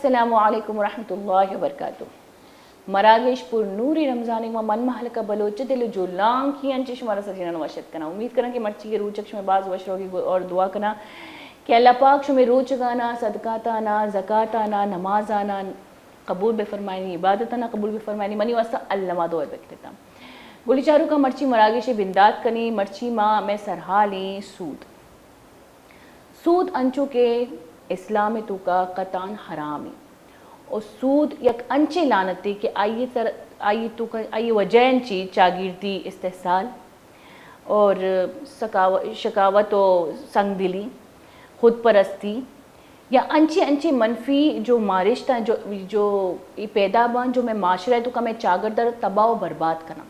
السلام علیکم ورحمۃ اللہ وبرکاتہ۔ مراگش پر نوری رمضانی ما من مہلکہ بلوچ دل و جولانکی انچی شمارا سجینان وش اتک کناں۔ امید کناں کہ مرچی کے روچک شمے باز وش روگی اور دعا کناں کہ اللہ پاک شمے روچگانا، صدقاتانا، زکاتانا، نمازانا قبول بفرمائنی، عبادتانا قبول بفرمائنی۔ منی واسطہ الما دعا بکتتا۔ گلی چاروکا مرچی مراگش بندات کنی، مرچی ما میں سرحالیں سود۔ سود انچو کہ اسلام توکا قطعاً حرام ہے۔ و سود یک انچیں لعنتے کہ آئی سر، آئی توکا، آئی وجہ انچی چاگیردی، استحصال اور سکاو-، شکاوت و سنگدلی، خود پرستی یا انچیں انچیں منفی جو مارشت ہیں جو، جو یہ پیدا باں جو میں معاشرہ توکا میں چاگرد تباہ و برباد کناں۔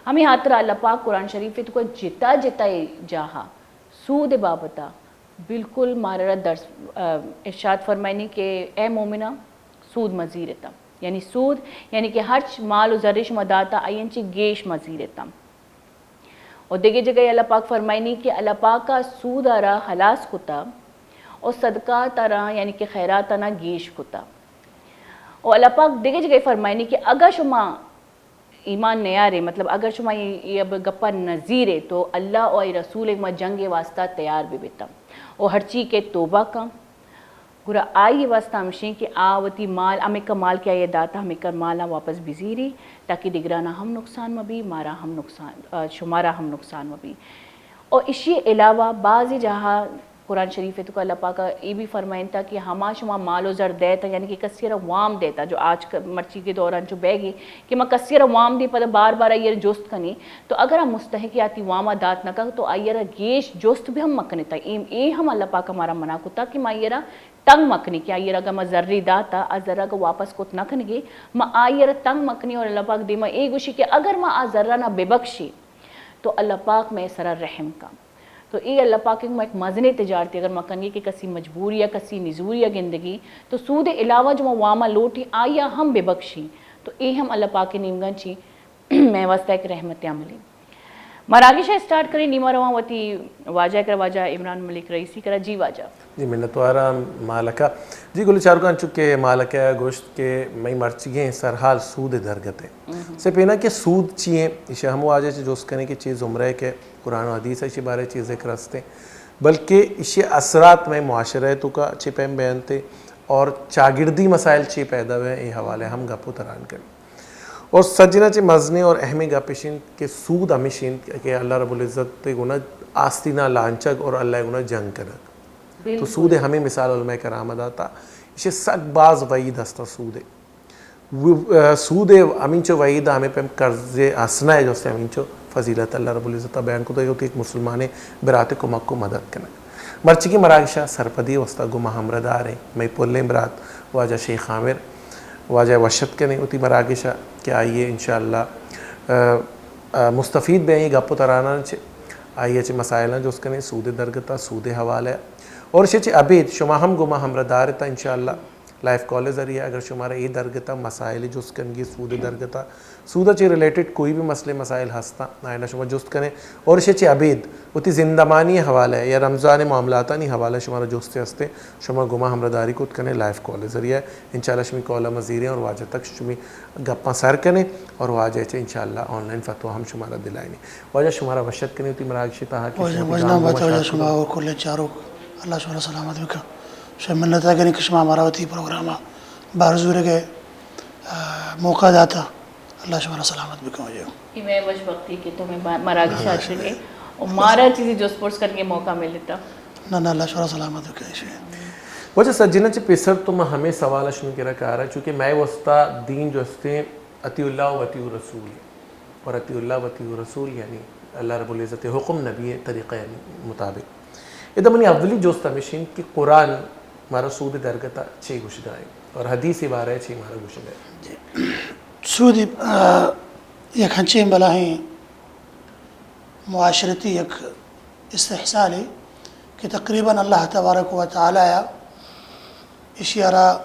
ہمیں ہاترا اللہ پاک قرآن شریف توکا جتا جتا جاہا سود بابتا بالکل مارا را درس، آ، ارشاد فرمائنی کہ اے مومنا، سود مزیرتا۔ یعنی سود، یعنی کہ ہرچ مال و زر شما داتا، آئی انچی گیش مزیرتا۔ و دگہ جگہ اللہ پاک فرمائنی کہ اللہ پاکا سود آرا خلاص کتا و صدقات آرا، یعنی کہ خیرات آنا گیش کتا۔ و اللہ پاک دگہ جگہ فرمائنی کہ اگا شما ایمان نیارے، مطلب اگر شما اے، اے اب گپا نزیرے تو اللہ و آئی رسول ما جنگ واسطہ تیار بہ بیتاں و ہرچی کہ توبہ کن، گڑا آئی واسطہ ہمشیں کہ آ وتی مال، ہمیکا مال کہ آئی داتا، ہمیکا مالا واپس بزیری، تاکہ دگرانا ہم نقصان مبی، مارا ہم نقصان، آ، شمارا ہم نقصان مبی۔ و اشی علاوہ بعضی جاہا قرآن شریف توکا اللہ پاکا اے بھی فرمائنتا کہ ہما شما مال و زر دیتا، یعنی کہ کسی را وام دیتا، جو آج ک-، مرچی کے دوران جو بیگی کہ ما کسی را وام دی پدا بار بار آئی را جست کنی، تو اگر ہم مستحق آتی واما دات نہ کن تو آئی را گیش جست بھی ہم مکنتا۔ اے، اے ہم اللہ پاک ہمارا منع کتا کہ ما آئی را تنگ مکنی کہ آئی را اگر ما زری داتا، آ زر اگر واپس کت نہ کنگی، ما آئی را تنگ مکنی۔ اور اللہ پاک دیما اے گوشی کہ اگر ما آ زرانا ببخشی تو اللہ پاک میں سرا رحم کا۔ تو اے اللہ پاک ما ایک مزنیں تجارتی اگر ما کنگی کہ کسی مجبوری یا کسی نزوری یا گندگی، تو سود علاوہ جو ما واما لوٹی آیا ہم ببخشی، تو اے ہم اللہ پاک نیمگا چی میں واسطہ ایک رحمت عملی۔ مراگش اسٹارٹ کریں، نیما رواں وتی واجہ کر، واجہ عمران ملک رئیسی کرا۔ جی واجہ۔ جی، منتوار آں مالکا۔ جی، گل چاروکاں، چونکہ مالکا گوشت کہ مئی مرچیگیں سرحال سود درگت ہے۔ سے پینا کہ سود چی ہیں، اسے ہم واجہ چے جست کنیں کہ چی زمرہ ہے کہ قرآن و حدیث ہے، اسے بارے چی ذکر ہستے۔ بلکہ اسے اثرات میں معاشرہ توکا چی پیم بیانتے اور چاگردی مسائل چی پیدا ہوئے، اے حوالے ہم گپ و تران کریں۔ اور سجنا چے مزنیں اور اہمیں گپ اش انت کہ سود ہمیش انت کہ اللہ رب العزت گنا آستینا لانچگ اور اللہ گنا جنگ کنگ۔ تو سود ہمیں مثال علماء کرام داتا، اسے سک باز وعید ہستا سود۔ و-، سود ہمینچو وعید ہمیں پہ قرض حسنہ ہے جو سے ہمینچو فضیلت اللہ رب العزت بیان کو تو ایک مسلمان برات کمک کو مدد کنگ۔ مرچی کی مراگشا سرپدی واسطہ گما ہمراہ دار ہیں۔ مئی پلیں برات واجہ شیخ عامر واجہ وشت کنیں وتی مراگشا کہ آئیے انشاءاللہ، آ، آ، مستفید بیں یہ گپ و ترانان چے، آئیے چے مسائلاں جست کنیں، سود درگتا، سود حوالہ۔ اور اسے چے ابید شما ہم گما ہمراہ دار تا انشاءاللہ۔ لائف کال ذریعہ اگر شمارا اے درگتا مسائل جست کنگی سود درگتا، سودا چے ریلیٹڈ کوئی بھی مسئلے مسائل ہستا، آئینا شما جست کنے۔ اور اسے چے ابید وتی زندمانی حوالہ یا رمضان معاملاتانی حوالہ شمارا جست ہستے، شما گما ہمراہ داری کت کنے لائف کال ذریعہ۔ انشاءاللہ شمی کال مزیریں اور واجہ تک شمی گپاں سر کنے اور واجہ چے انشاءاللہ آن لائن فتوا ہم شمارا دلائنی۔ واجہ شمارا وشت کنے وتی مراگشی تہا کہ واجہ، شما وجنا گام بات واجہ شما اور کلیں چاروک، اللہ شمارا سلامت بکا۔ شما منت کنی کہ شما ہمارا وتی پروگرام بارزورگے، آ، موقع داتا۔ اللہ شمارا سلامت بکن واجہ۔ یہ میں وش بختی کہ تمہیں با-، مراگش آچگے اور مارا چیزی جست پرس کرنے موقع ملتا۔ نہ، نہ، اللہ شمارا سلامت بکن۔ واجہ سجنا چے پیسر تو ما ہمیں سوال شمی کرا کارا، چونکہ میں واسطہ دین جو ہستے اطیع اللہ و اطیع الرسول۔ اور اطیع اللہ و اطیع الرسول یعنی اللہ رب العزت حکم، نبی طریقہ یعنی مطابق۔ ادا منی اولی جست ہمیش انت کہ قرآن مارا سود درگتا چے گوشگا ہے اور حدیث بارے چے مارا گوشگا ہے؟ جی۔ سود، آ، یک ہنچیں بلاہیں معاشرتی یک استحصالے کہ تقریباً اللہ تبارک و تعالی اشی را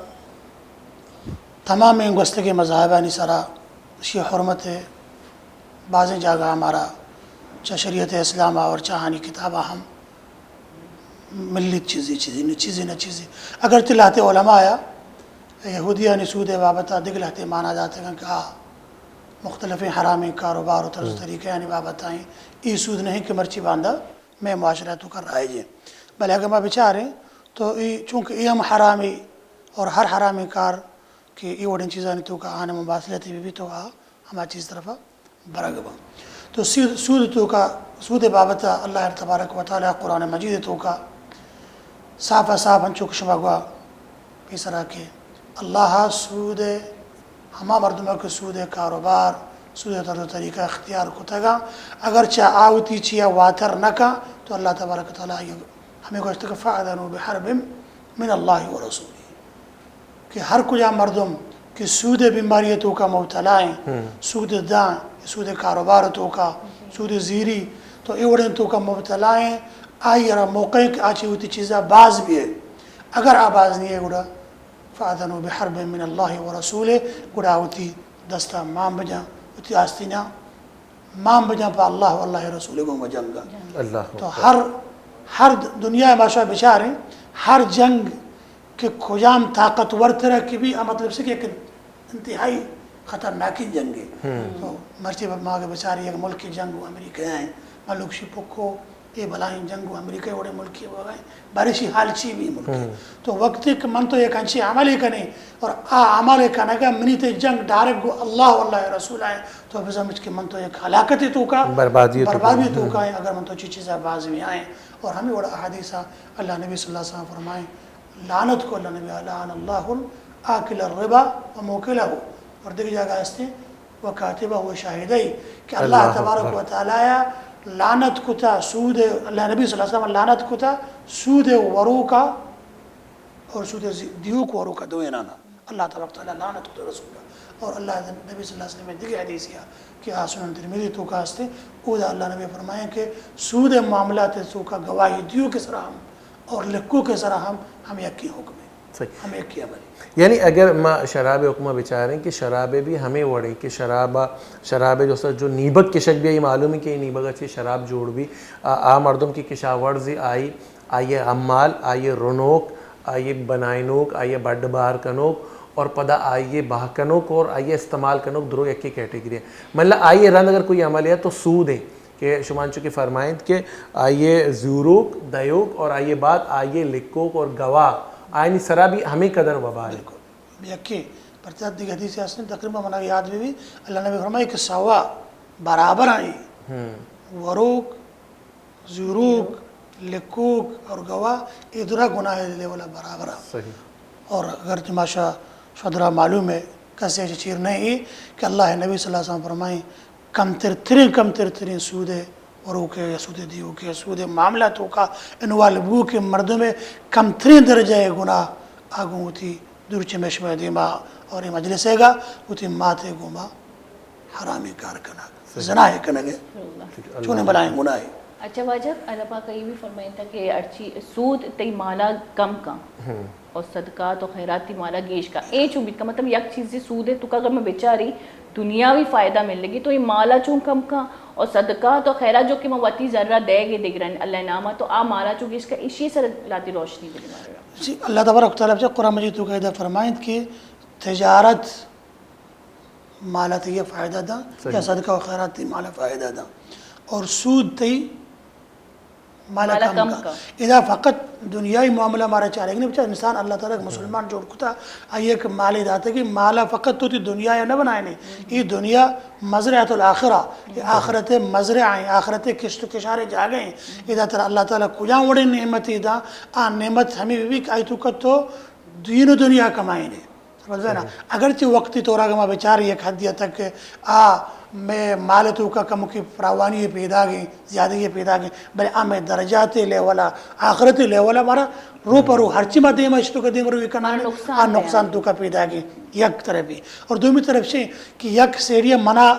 تمامیں گوستگیں مذاہبانی سرا اشی حرمت ہے۔ بازیں جاگہ ہمارا چہ شریعت اسلام اور چہ آہانی کتابا ہم ملیت چیزی، چیزی نہ چیزی نہ چیزی۔ اگر تلاتے علماء آیا یہودیانی سود ءِ بابت ءَ دگہ لہتے مانا داتگ انت کہ آ مختلفیں حرامیں کاروبار و طرز و طریقہ آنی بابت ءَ ایں۔ اے سود نہ انت کہ مرچی باندا مئے معاشرہ ءِ توکا رائج انت۔ بلے اگہ ما بچاریں تو اے، چونکہ اے ہم حرامے اور ہر حرامیں کار کہ اے وڑیں چیزانی توکا آہاں مماثلتے بہ بیت تو آ ہما چیز طرفا برگ بنت۔ تو سی-، سود توکا، سود بابت اللہ تبارک و تعالی قرآن مجید توکا صاف صاف انچو کہ شما گوا پیسرا کہ اللہ سود، ہما مردم کہ سود کاروبار، سود طرز و طریقہ اختیار کتگا، اگرچہ آ وتی چیا واتر نہ کن تو اللہ تبارک و تعالی ہمیں گوشتگ فأذنوا بحرب من اللہ ورسولہ۔ کہ ہر کجا مردم کہ سود بیماری توکا مبتلا ہیں، سود داں، سود کاروبار توکا، سود زیری، تو اے وڑیں توکا مبتلا ہیں، آئی را موقع ہے کہ آ چہ وتی چیزا باز بیئے۔ اگر آ باز نہیں ہے گڑا فأذنوا بحرب من اللہ ورسولہ، گڑا وتی دستا مان بجاں، وتی آستینا مان بجاں پہ اللہ و اللہ رسول گوں جنگا۔ اللہ تو اکبر۔ ہر، ہر دنیا ما شما بچاریں، ہر جنگ کہ کجام طاقتور ترا کہ بی، آ مطلب سے کہ یک انتہائی خطرناکیں جنگے۔ تو مرچی ما اگہ بچاریں یک ملک جنگ و امریکہ ہیں، ملوک شی پکو اے بلاہیں جنگ و امریکہ وڑیں ملکی بوگا ہیں، بارشی حال چی بی ملکی۔ تو وقتی کہ من تو یک انچیں عملے کنیں اور آ عمل کنگا منی تے جنگ ڈائریکٹ گو اللہ و اللہ رسول آئیں، تو بزمج کہ من تو یک ہلاکت توکا، بربادی توکا۔ بربادی توکا ہیں، اگر من تو چی چیزا باز بھی آئیں۔ اور ہمیں وڑا احادیث اللہ نبی صلی اللہ علیہ وسلم فرمائیں، لعنت کو اللہ نبی، لعن اللہ آکل الربا و موکلہ، اور دیگر جگہ ہستے و کاتبہ و شاہدہ، کہ اللہ اللہ تبارک اکبر۔ و تعالی لعنت کتا سود، اللہ نبی صلی اللہ علیہ وسلم لعنت کتا سود وروکا اور سود زی-، دیوک وروکا دوینانا۔ اللہ تبارک تعالی لعنت کتا رسول کا۔ اور اللہ نبی صلی اللہ علیہ وسلم دیگر حدیث یا کہ آ سنن ترمذی توکا ہستے، اودا اللہ نبی فرمائیں کہ سود معاملات توکا گواہی دیو کے سرا ہم اور لکھو کے سرا ہم، ہم یکی حکم ہے۔ صحیح۔ ہم یکی عمل ہے۔ یعنی اگر ما شراب حکمہ بچاریں کہ شراب بھی ہمیں وڑے کہ شراب، شراب جو سا جو نیبگ کشک بھی، یہ معلوم ہے کہ یہ نیبگ اچھی شراب جوڑ بھی، آ، آ مردم کی کشاورزی آئی، آئیے عمال، آئیے رنوک، آئیے بنائنوک، آئیے بڈ بار کنوک اور پدا آئیے بہا کنوک اور آئیے استعمال کنوک درو یکی کیٹیگری ہے۔ مطلب آئیے رند اگر کوئی عمل ہے تو سود ہے۔ کہ شما انچو کہ فرمائنت کہ آئیے زوروک، دیوک اور آئیے بعد آئیے لکوک اور گواہ، آئینی سرا بھی ہمیں قدر وبال ہے۔ بالکل۔ یکے پرچا دیگہ حدیث ہستن، تقریباً منا یاد بھی بھی، اللہ نبی فرمائے کہ سوا برابر ہیں۔ وروک، زوروک، لکوک اور گواہ، اے درا گناہ لیولا برابر ہیں۔ صحیح۔ اور اگر تماشا شدرا معلوم ہے، کسے چیر نہیں کہ اللہ نبی صلی اللہ علیہ وسلم فرمائیں، کمتر تریں، کمتر تریں سود ءِ وروک ءِ یا سود ءِ دیوک ءِ یا سود ءِ معاملہ توکا انوالو بوک ءِ مردم ءِ کمتریں درجہ ءِ گناہ آ گوں وتی دور چہ مشمئے دیما اور اے مجلس ءِ گا وتی مات ءِ گوما حرامیں کار کنگ، زنا ءِ کنگ ءِ چونیں بلاہیں گناہے۔ اچھا واجہ، اللہ پاک ءَ اے بھی فرمائینتا کہ ہرچی سود تئی مالا کم کن۔ اور صدقات و خیرات تی مالا گیش کا۔ اے چون بیت کا مطلب یک چیزے سود ہے تو اگر میں بچاری دنیاوی فائدہ مل لگی تو اے مالا چون کم کا اور صدقات و خیرات جو کہ میں وتی ذرہ دے گے دگرن اللہ ناما تو آ مالا چون گیش کا ایشی سر لاتی روشنی دے مارا۔ جی، اللہ تبارک و تعالی قرآن مجید تو قاعدہ فرمائند کہ تجارت مالا تی فائدہ دا یا صدقہ و خیرات تی مالا فائدہ دا اور سود تی مالا کم کا۔ ادا فقط دنیائی معاملہ مارا چارگ نہیں، بچار انسان اللہ تعالیٰ کہ مسلمان جوڑ کتا، آئی ایک مالے داتا کہ مالا فقط تو تی دنیا یا نہ بنائے نہیں۔ یہ دنیا مزرعۃ الآخرہ، یہ آخرت مزرعہ ہیں، آخرت کشت و کشار جاگہ ہیں۔ ادا ترا اللہ تعالیٰ کجا وڑے نعمت دا، آ نعمت ہمیں بھی کہ آئی تو کت تو دین و دنیا کمائے نہیں۔ سمجھ نا؟ اگرچہ وقتی طور اگر ما بچار یک حدی تک آ میں مال تو کا کم کی فراوانی پیدا گئی، زیادگی پیدا گئی، بلے آ میں درجات لیولا، آخرت لیولا مارا رو پر رو ہرچی ما دیم اشتو کا دیم روی کنانے، آ نقصان تو کا پیدا گئی، یک طرفی۔ اور دومی طرف سے کہ یک سیڑھی منا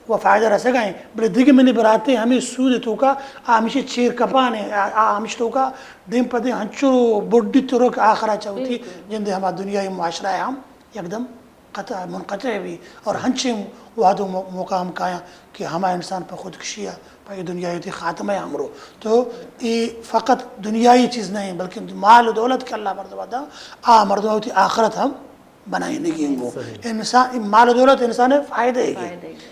و فائدہ رسگا ہیں، بلے دیگه منی براتے ہمیں سود تو کا، آ ہمیشہ چیر کپانے، آ، آ ہمیش تو کا دیم پہ دیم ہنچو بڈی ترک آخرا چاوتی جندے ہما دنیای معاشرہ ہم یکدم قطع، منقطع بی اور ہنچیں وہد و مو-، موقع ہم کایاں کہ ہما انسان پہ خودکشی ءَ، پہ اے دنیا تی خاتمہ ءَ ہم رو۔ تو اے فقط دنیائی چیز نہیں، بلکہ مال و دولت کہ اللہ مردم دا، آ مردم وتی آخرت ہم بنائینگی انگو۔ انسان، مال و دولت انسان فائدہ ہے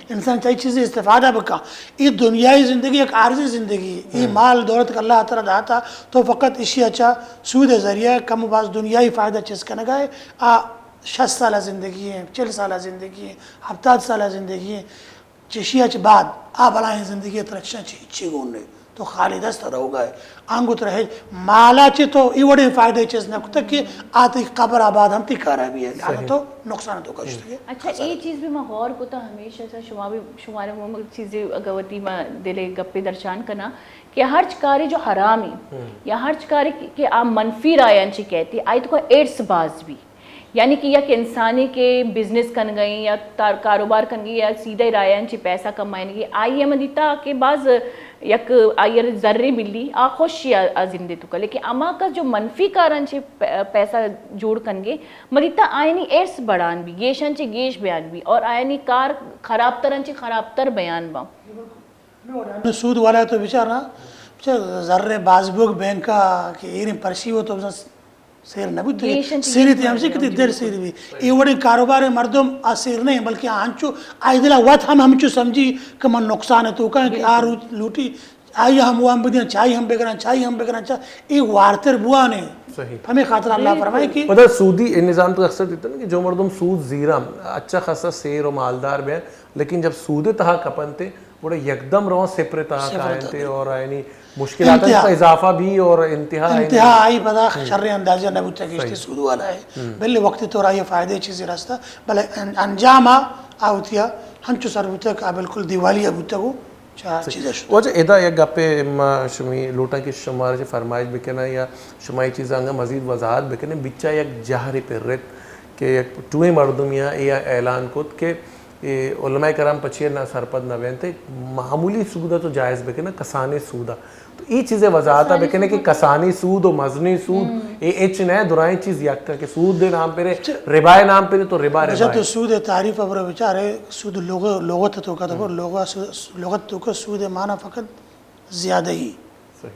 کہ انسان چاہی چیزیں استفادہ بکا۔ یہ دنیای زندگی ایک عارضی زندگی ہے۔ یہ مال دولت کہ اللہ تعالی داتا تو فقط اشی اچا سود ذریعہ کم و باز دنیای فائدہ چیز کنگا ہے۔ آ شصت سالہ زندگی ہے، چل سالہ زندگی ہے، ہفتاد سالہ زندگی ہے۔ چشی ء چہ بعد آ بلاہیں زندگی ء ترا چشاں چہ ہچی گون نے۔ تو خالی دست روگا ئے۔ آنگو ترا ہچ مالا چہ تو ای وڑیں فائدہ چیز نہ کتگ کہ آ تئی قبر آباد ہم تئی کارا بی ہے۔ لہذا تو نقصان تو کشتگ ئے۔ اچھا، اے چیز بھی ما غور کتا ہمیشہ سا شما بھی، شمارے مو چیزی اگر وتی ما دل گپے درشان کنا کہ ہرچ کاری جو حرامی یا ہرچ کاری کہ آ منفی رایان چہ کہتی، آئی تو کا ایڈس باز بھی۔ یعنی کہ یک انسانے کہ بزنس کنگئیں یا تار-، کاروبار کنگی یا سیدھے راہ انچی پیسہ کمائنگی، آئی ء من دیتا کہ باز یک آئی ء زرے ملی، آ خوشی آ، آ زندے توکا۔ لیکن اما کس جو منفی کاران چی پ-، پیسہ جوڑ کنگے، من دیتا آئینی ارس بڑان بی، گیشان چی گیش بیان بی اور آئینی کار خراب تران چی خراب تر بیان باں۔ نو سود والا تو بچار نا، بچار زر باز بوگ بینکا کہ ایریں پرشی ہو تو بزن سیر نہ بوت۔ سیری تی ہمشی کہ تی در سیر بی۔ اے وڑیں کاروبار مردم آ سیر نہیں، بلکہ آ ہنچو آئی دلا وت ہم ہمچو سمجھی کہ من نقصان توکا کہ آ رو-، لوٹی آئی ہم وام بدیاں، چائی ہم بگران، چائی ہم بگران، چا اے وارتر بوانے۔ ہمیں خاطر اللہ فرمائے کہ پدا سودی نظام تو اکثر دیتا نا کہ جو مردم سود زیرا اچھا خاصا سیر و مالدار بے، لیکن جب سود تہا کپنتے گڑا یکدم روان صفر تہا کائنتے اور آئینی مشکلات انتہا۔ اضافہ بھی اور انتہا آئینی انتہا آئی پدا شر اندازہ نہ بوتا کہ اشتی سود والا ہے۔ بلے وقت تو رائی فائدے چیزی رستا، بلے ان-، انجام آ آوتیا ہنچو سر بوتا کہ آ بالکل دیوالی بوتا گو چا چیزا شد۔ واجہ ادا یک گپے ما شمی لوٹاں کہ شمارا چہ فرمائش بکناں یا شما یہ چیزاں انگا مزید وضاحت بکنیں، بچا یک جہری پر رت کہ یک ٹوئیں مردمی اے اعلان کت کہ اے علماء کرام پچے نہ سرپد نہ بینت، معمولی سودا تو جائز بکنے، کسانیں سودا۔ تو اے چیزے وضاحت بکنے کہ کسانیں سود و مزنیں سود اے اچ نہ، درائیں چیز یک کہ سود دے نام پہ ربا نام پہ تو ربا ربا تو سود تعریف ابر بچارے سود لغت، لغت تو کا تو لغت، لغت تو کا سود معنی فقط زیادہ ہی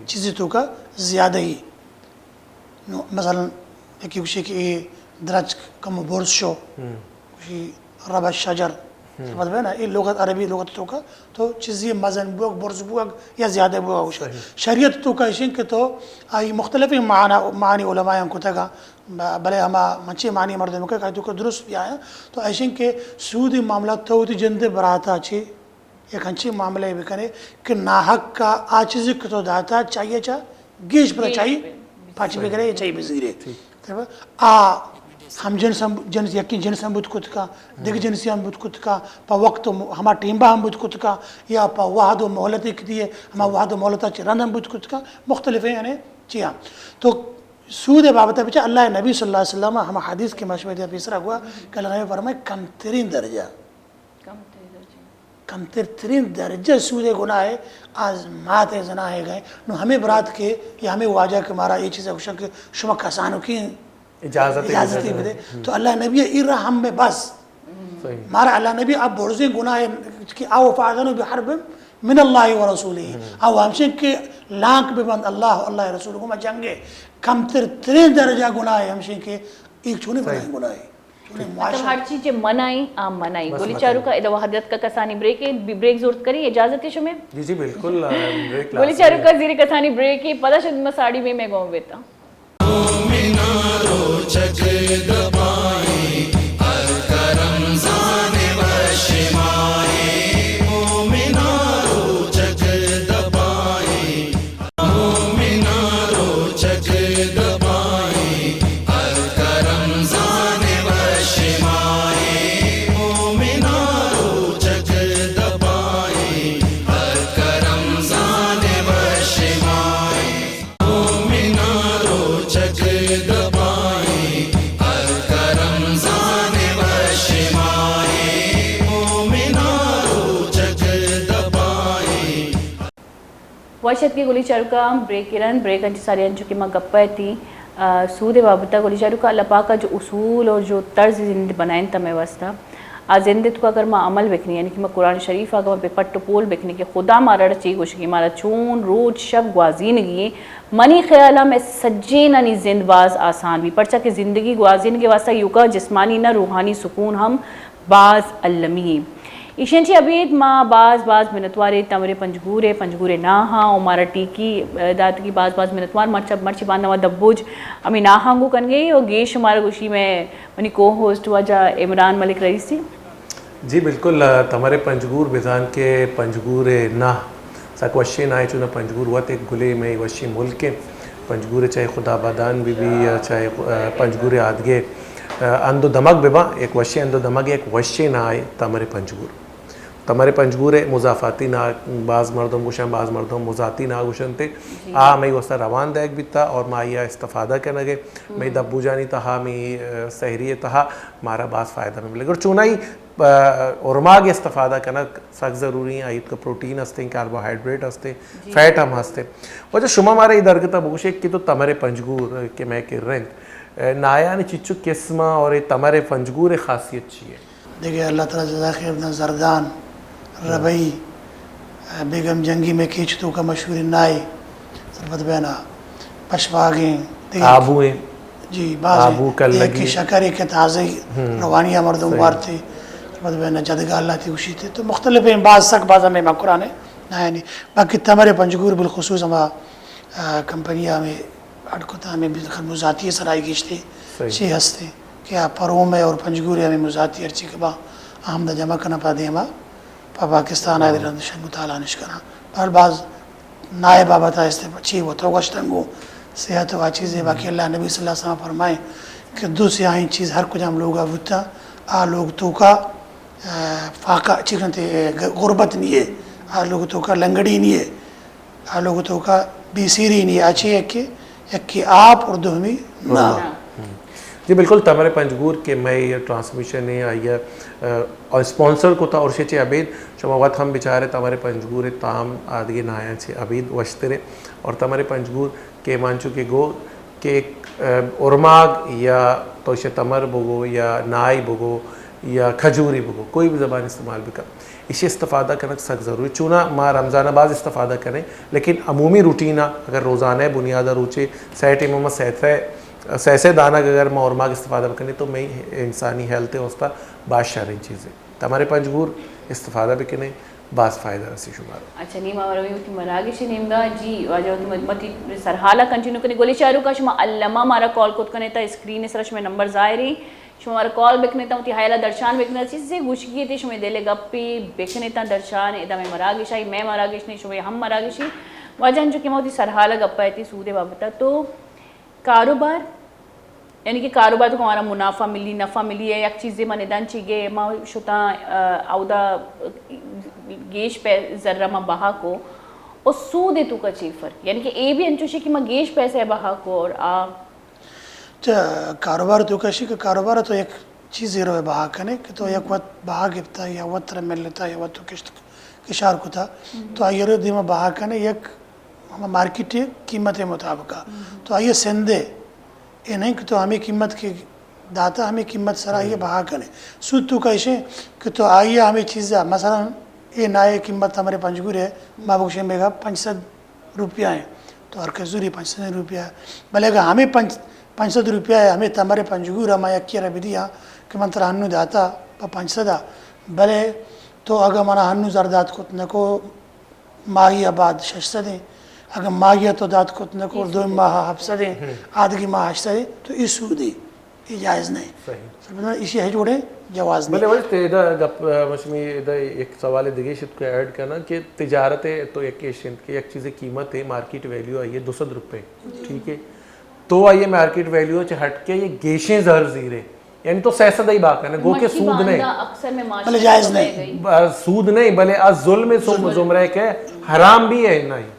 چیزی تو کا زیادہ ہی۔ نو مثلاً یکی گوشی کہ اے درچک کم برز شو، گوشی رب الشجر۔ سمجھ بے نا، اے لغت، عربی لغت تو کا تو چیزی مزن بوگ، برز بوگ یا زیادہ بوگ گوشی۔ شریعت تو کا اشیں کہ تو آئی مختلف معنی، معنی علماء ہم کتگا، ب-، بلے ہما منچے معنی مردم کہ تو کا درست بھی آیا۔ تو اشیں کہ سود معاملہ تو تی جند براتا چی یک انچیں معاملہ بکنے کہ ناحق کا آ چیزی کہ تو داتا چاہیے چا گیش پر چاہیے پاچ بگرے یا چاہیے بزیرے۔ آ ہم جنس ہم، جنس یکی جنس ہم بوت کت کا، دگ جنسی ہم بوت کت کا، پا وقت و م-، ہما ٹیمبا ہم بوت کت کا، یا پا وحد و مہلت ایک دیے ہما وحد و مہلتا چہ رند ہم بوت کت کا، مختلف ہیں یعنی چیا۔ تو سود بابت بچا اللہ نبی صلی اللہ علیہ وسلم ہما حدیث کے مشورے پیسرا ہوا کہ اللہ نبی فرمائے کم ترین درجہ کمتر ترین درجہ سود گناہ ہے، آز مات زنا ہے گئے۔ نو ہمیں برات کے یا ہمیں واجہ کے مارا یہ چیز گوشن کہ شما کسانو کی اجازت اجازت بدے۔ تو اللہ نبی ای رحم میں بس۔ مارا اللہ نبی اب برزیں گناہ ہے کہ او فاذن بحرب من اللہ و رسولہ۔ او ہمشن کہ لانک ببند اللہ، اللہ رسول کو جنگے۔ کمتر ترین درجہ گناہ ہے ہمشن کہ ایک چھونے بنائیں گناہ ہے۔ مطلب ہر چیز جے منائیں، آ منائیں۔ گولی چاروکا ادا وحدت کا کسانی بریک ہے، بی-، بریک زورت کریں، اجازت ہے شمیں؟ جی، جی، بالکل، آ، بریک گولی چاروکا زیر کسانی بریک ہے، پدا شد ما ساڑی میں میں گون بیتا۔ وش اتکے گلی چاروکاں، بریک ء رند، بریک انچو ساری انچو کہ ما گپ ء اتیں، آ، سود ء بابت ء گلی چاروکاں، اللہ پاک ء جو اصول اور جو طرز زندگی بنائینت ہمے واسطہ، آ زند ءِ توکا اگر ما عمل بکنیں، یعنی کہ ما قرآن شریف ءَ اگر ما بہ پٹ و پول بکنیں کہ خدا مارا چی گوشگی، مارا چون روچ شپ گوازینگی ایں، منی خیال ءَ مئے سجینانی زند باز آسان بی، پرچا کہ زندگی گوازینگ ءِ واسطہ ایوکا جسمانی نہ، روحانی سکون ہم باز المی ایں۔ ایشیں چہ ابید ما باز باز منتوار ایں تمر پنجگور ءِ، پنجگور ءِ ناہاں و مارا ٹیکی داتگی، باز باز منتوار۔ مرچی، مرچی باندا ما دبوج ہمے ناہاں گوں کنگے و گیش مارا گوشی مئے منی کو ہوسٹ واجہ عمران ملک رئیسی۔ جی بالکل، آ، تمر پنجگور بزان کہ پنجگور ءِ ناہ سک وشیں ناہے، چونا پنجگور وت ایک گلے مئے وشیں ملک ایں۔ پنجگور ءِ چاہے خدا بدان بہ بی یا چاہے، آ، پنجگور ءِ آدگے، آ، ہند و دمگ بہ باں، ایک وشیں ہند و دمگ، ایک وشیں ناہے تمر پنجگور۔ تمر پنجگور ءِ مضافاتی ناہ، باز مردم گوشن، باز مردم مضاتی ناہ گوشنتے۔ جی۔ آ مئے واسطہ روان دئیگ بیتا اور ما آئی ءَ استفادہ کنگ ءَ۔ مئے دبوجانی تہا، مئے، آ، سحری ءِ تہا مارا باز فائدہ ملے۔ گڑا چونائی، آ، ارماگ استفادہ کنگ سک ضروری ایں، آئی ءِ توکا پروٹین ہستیں، کاربوہائیڈریٹ ہستیں، جی۔ فیٹ ہم ہستیں۔ واجہ شما مارا اے درگت ءَ بگوشے کہ تو تمر پنجگور کہ مئے کرا انت، آ، ناہانی چچو قسم اور اے تمر پنجگور ءِ خاصیت چی ایں؟ دگہ اللہ تعالی جزائے خیر داں، زردان، ربعی، بیگم جنگی مئے کیچ توکا مشہوریں ناہے، سرپد بینا پشواگیں، دگہ آبو ایں۔ جی، باز ایں۔ آبو، دگہ کلگی۔ کہ شکر ایں کہ تازہ روانی ءَ مردم وارتے، سرپد بینا جدگا اللہ تی گوشیتے۔ تو مختلف ایں، باز سک باز ہمے مکران ایں ناہانی۔ باقی تمر پنجگور بالخصوص ہما، آ، کمپنی ہمے اڈ کتا، ہمے بالخصوص مضاتی سرا گیشتے چی ہستیں کہ آ پروم ءِ اور پنجگور ءِ ہمے مضاتی ہرچی کہ با، آ ہمدا جمع کناں، پہ دیما پہ پاکستان ءَ رند شنگ و تالانش کناں۔ بہرحال باز ناہے بابت ءَ است چی وت گوشتن گوں صحت و آ چیزے، باقی اللہ نبی صلی اللہ علیہ وسلم فرمائیں کہ دو سیاہیں چیز ہر کجام لوگا بوتا، آ لوگ توکا، آ، فاقہ چی کنتے، غربت نیے، آ لوگ توکا لنگڑی نیے۔ آ لوگ توکا بے سیری نی، آ چی یکے، یکے آپ اور دومی ناہ۔ جی بالکل، تمر پنجگور کہ مئے ٹرانسمیشن ایں، آئی ءَ، آ، اسپانسر کتا اور شے چہ ابید شما وت ہم بچارے تمر پنجگور ءِ تام آدگے ناہاں چہ ابید وشترے اور تمر پنجگور کہ من چو کہ گو کہ، آ، ارماگ یا تو شے تمر بگو یا نائی بگو یا کھجوری بگو، کوئی بھی زبان استعمال بکن۔ ایشی استفادہ کنگ سک ضروری۔ چونا ما رمضان ءَ باز استفادہ کنیں، لیکن عمومی روٹین ءَ اگر روزانہ بنیاد ءَ روچے سئے ٹیم ءَ ما سئے ترے، سئے سئے دانگ اگر ما ارماگ استفادہ بکنیں تو مئے انسانی ہیلتھ ءِ واسطہ باز شریں چیزے۔ تمر پنجگور استفادہ بکنیں، باز فائدہ رسی شمارا۔ اچھا، نی ما رویں وتی مراگش ءِ نیمگا۔ جی واجہ، وتی مدتی سرحال ءَ کنٹینیو کنیں۔ گلیں چاروکاں، شما الما مارا کال کت کنیں تا اسکرین ءِ سرا شمئے نمبر ظاہر ایں۔ شما مارا کال بکنیت، وتی ہیال ءَ درشان بکنیت، چیزے گوشگی ات، شمئے دل ءِ گپے بکنیت درشان، ادا مئے مراگش ءَ، مئے مراگش نہ، شمئے ہم مراگش ایں۔ واجہ انچو کہ ما وتی سرحال ءَ گپ ءَ اتیں سود ءِ بابت ءَ، تو کاروبار، یعنی کہ کاروبار تو ہمارا منافع ملی، نفع ملی ہے، یک چیزے من ادان چی گئے، ما شتاں، آ، اودا گیش پہ زر ما بہا کو، اور سود ءِ توکا چی فرق؟ یعنی کہ اے بھی انچوشی کہ ما گیش پیسے بہا کو اور آ چہ کاروبار تو کشی کہ کاروبار تو یک چیزے رو بہا کنے کہ تو یک وت بہا گپتا یا وت ترا ملتا یا وت تو کشت کشار کتا، تو آئی رو دیما بہا کنے یک ہما مارکیٹ قیمت مطابقا۔ تو آئی سندے اے نہیں کہ تو ہمیں قیمت کے داتا، ہمیں قیمت سرا آئی بہا کنے۔ سود تو کشے کہ تو آئی ہمیں چیزا، مثلاً اے نائے قیمت ہمارے پنجگور ہے، ما بگوشیں بیگا پنچ سد روپیہ ایں، تو ہر کس زوری پنچ سد روپیہ۔ بلے اگاں ہمے پنچ، پنچ سد روپیہ ہے، ہمے تمر پنجگور ءَ ما یکے را بدیاں کہ من ترا ہنو داتا پہ پنچ سد ءَ، بلے تو اگاں منا ہنو زر دات کت نکو، ماہی ءَ بعد شش سد ایں، اگاں ماہی ءَ تو دات کت نکو، دو ماہ ءَ ہپت سد ایں، آدگی ماہ ہشت سد ایں، تو اے سود ایں۔ اے جائز نہ ایں۔ صحیح۔ سمجھ میں؟ ایشی ہچ وڑیں جواز نہ ایں۔ بلے واجہ تئی ادا گپ، آ، مشمی ادا یک سوال دگہ شت کو ایڈ کناں کہ تجارت تو یک ایش انت کہ یک چیزے قیمت ہے، مارکیٹ ویلیو آئی ہے دو سد روپے، ٹھیک ہے؟ تو آئی مارکیٹ ویلیو چہ ہٹ کے یہ گیشیں زر زیرے، یعنی تو سئے سد ہی بہا کنے، گو کہ سود نہیں۔ بلے جائز نہیں۔ آ، سود نہیں، بلے آ ظلم سو زمرہ کہ حرام بھی ہے، نہیں۔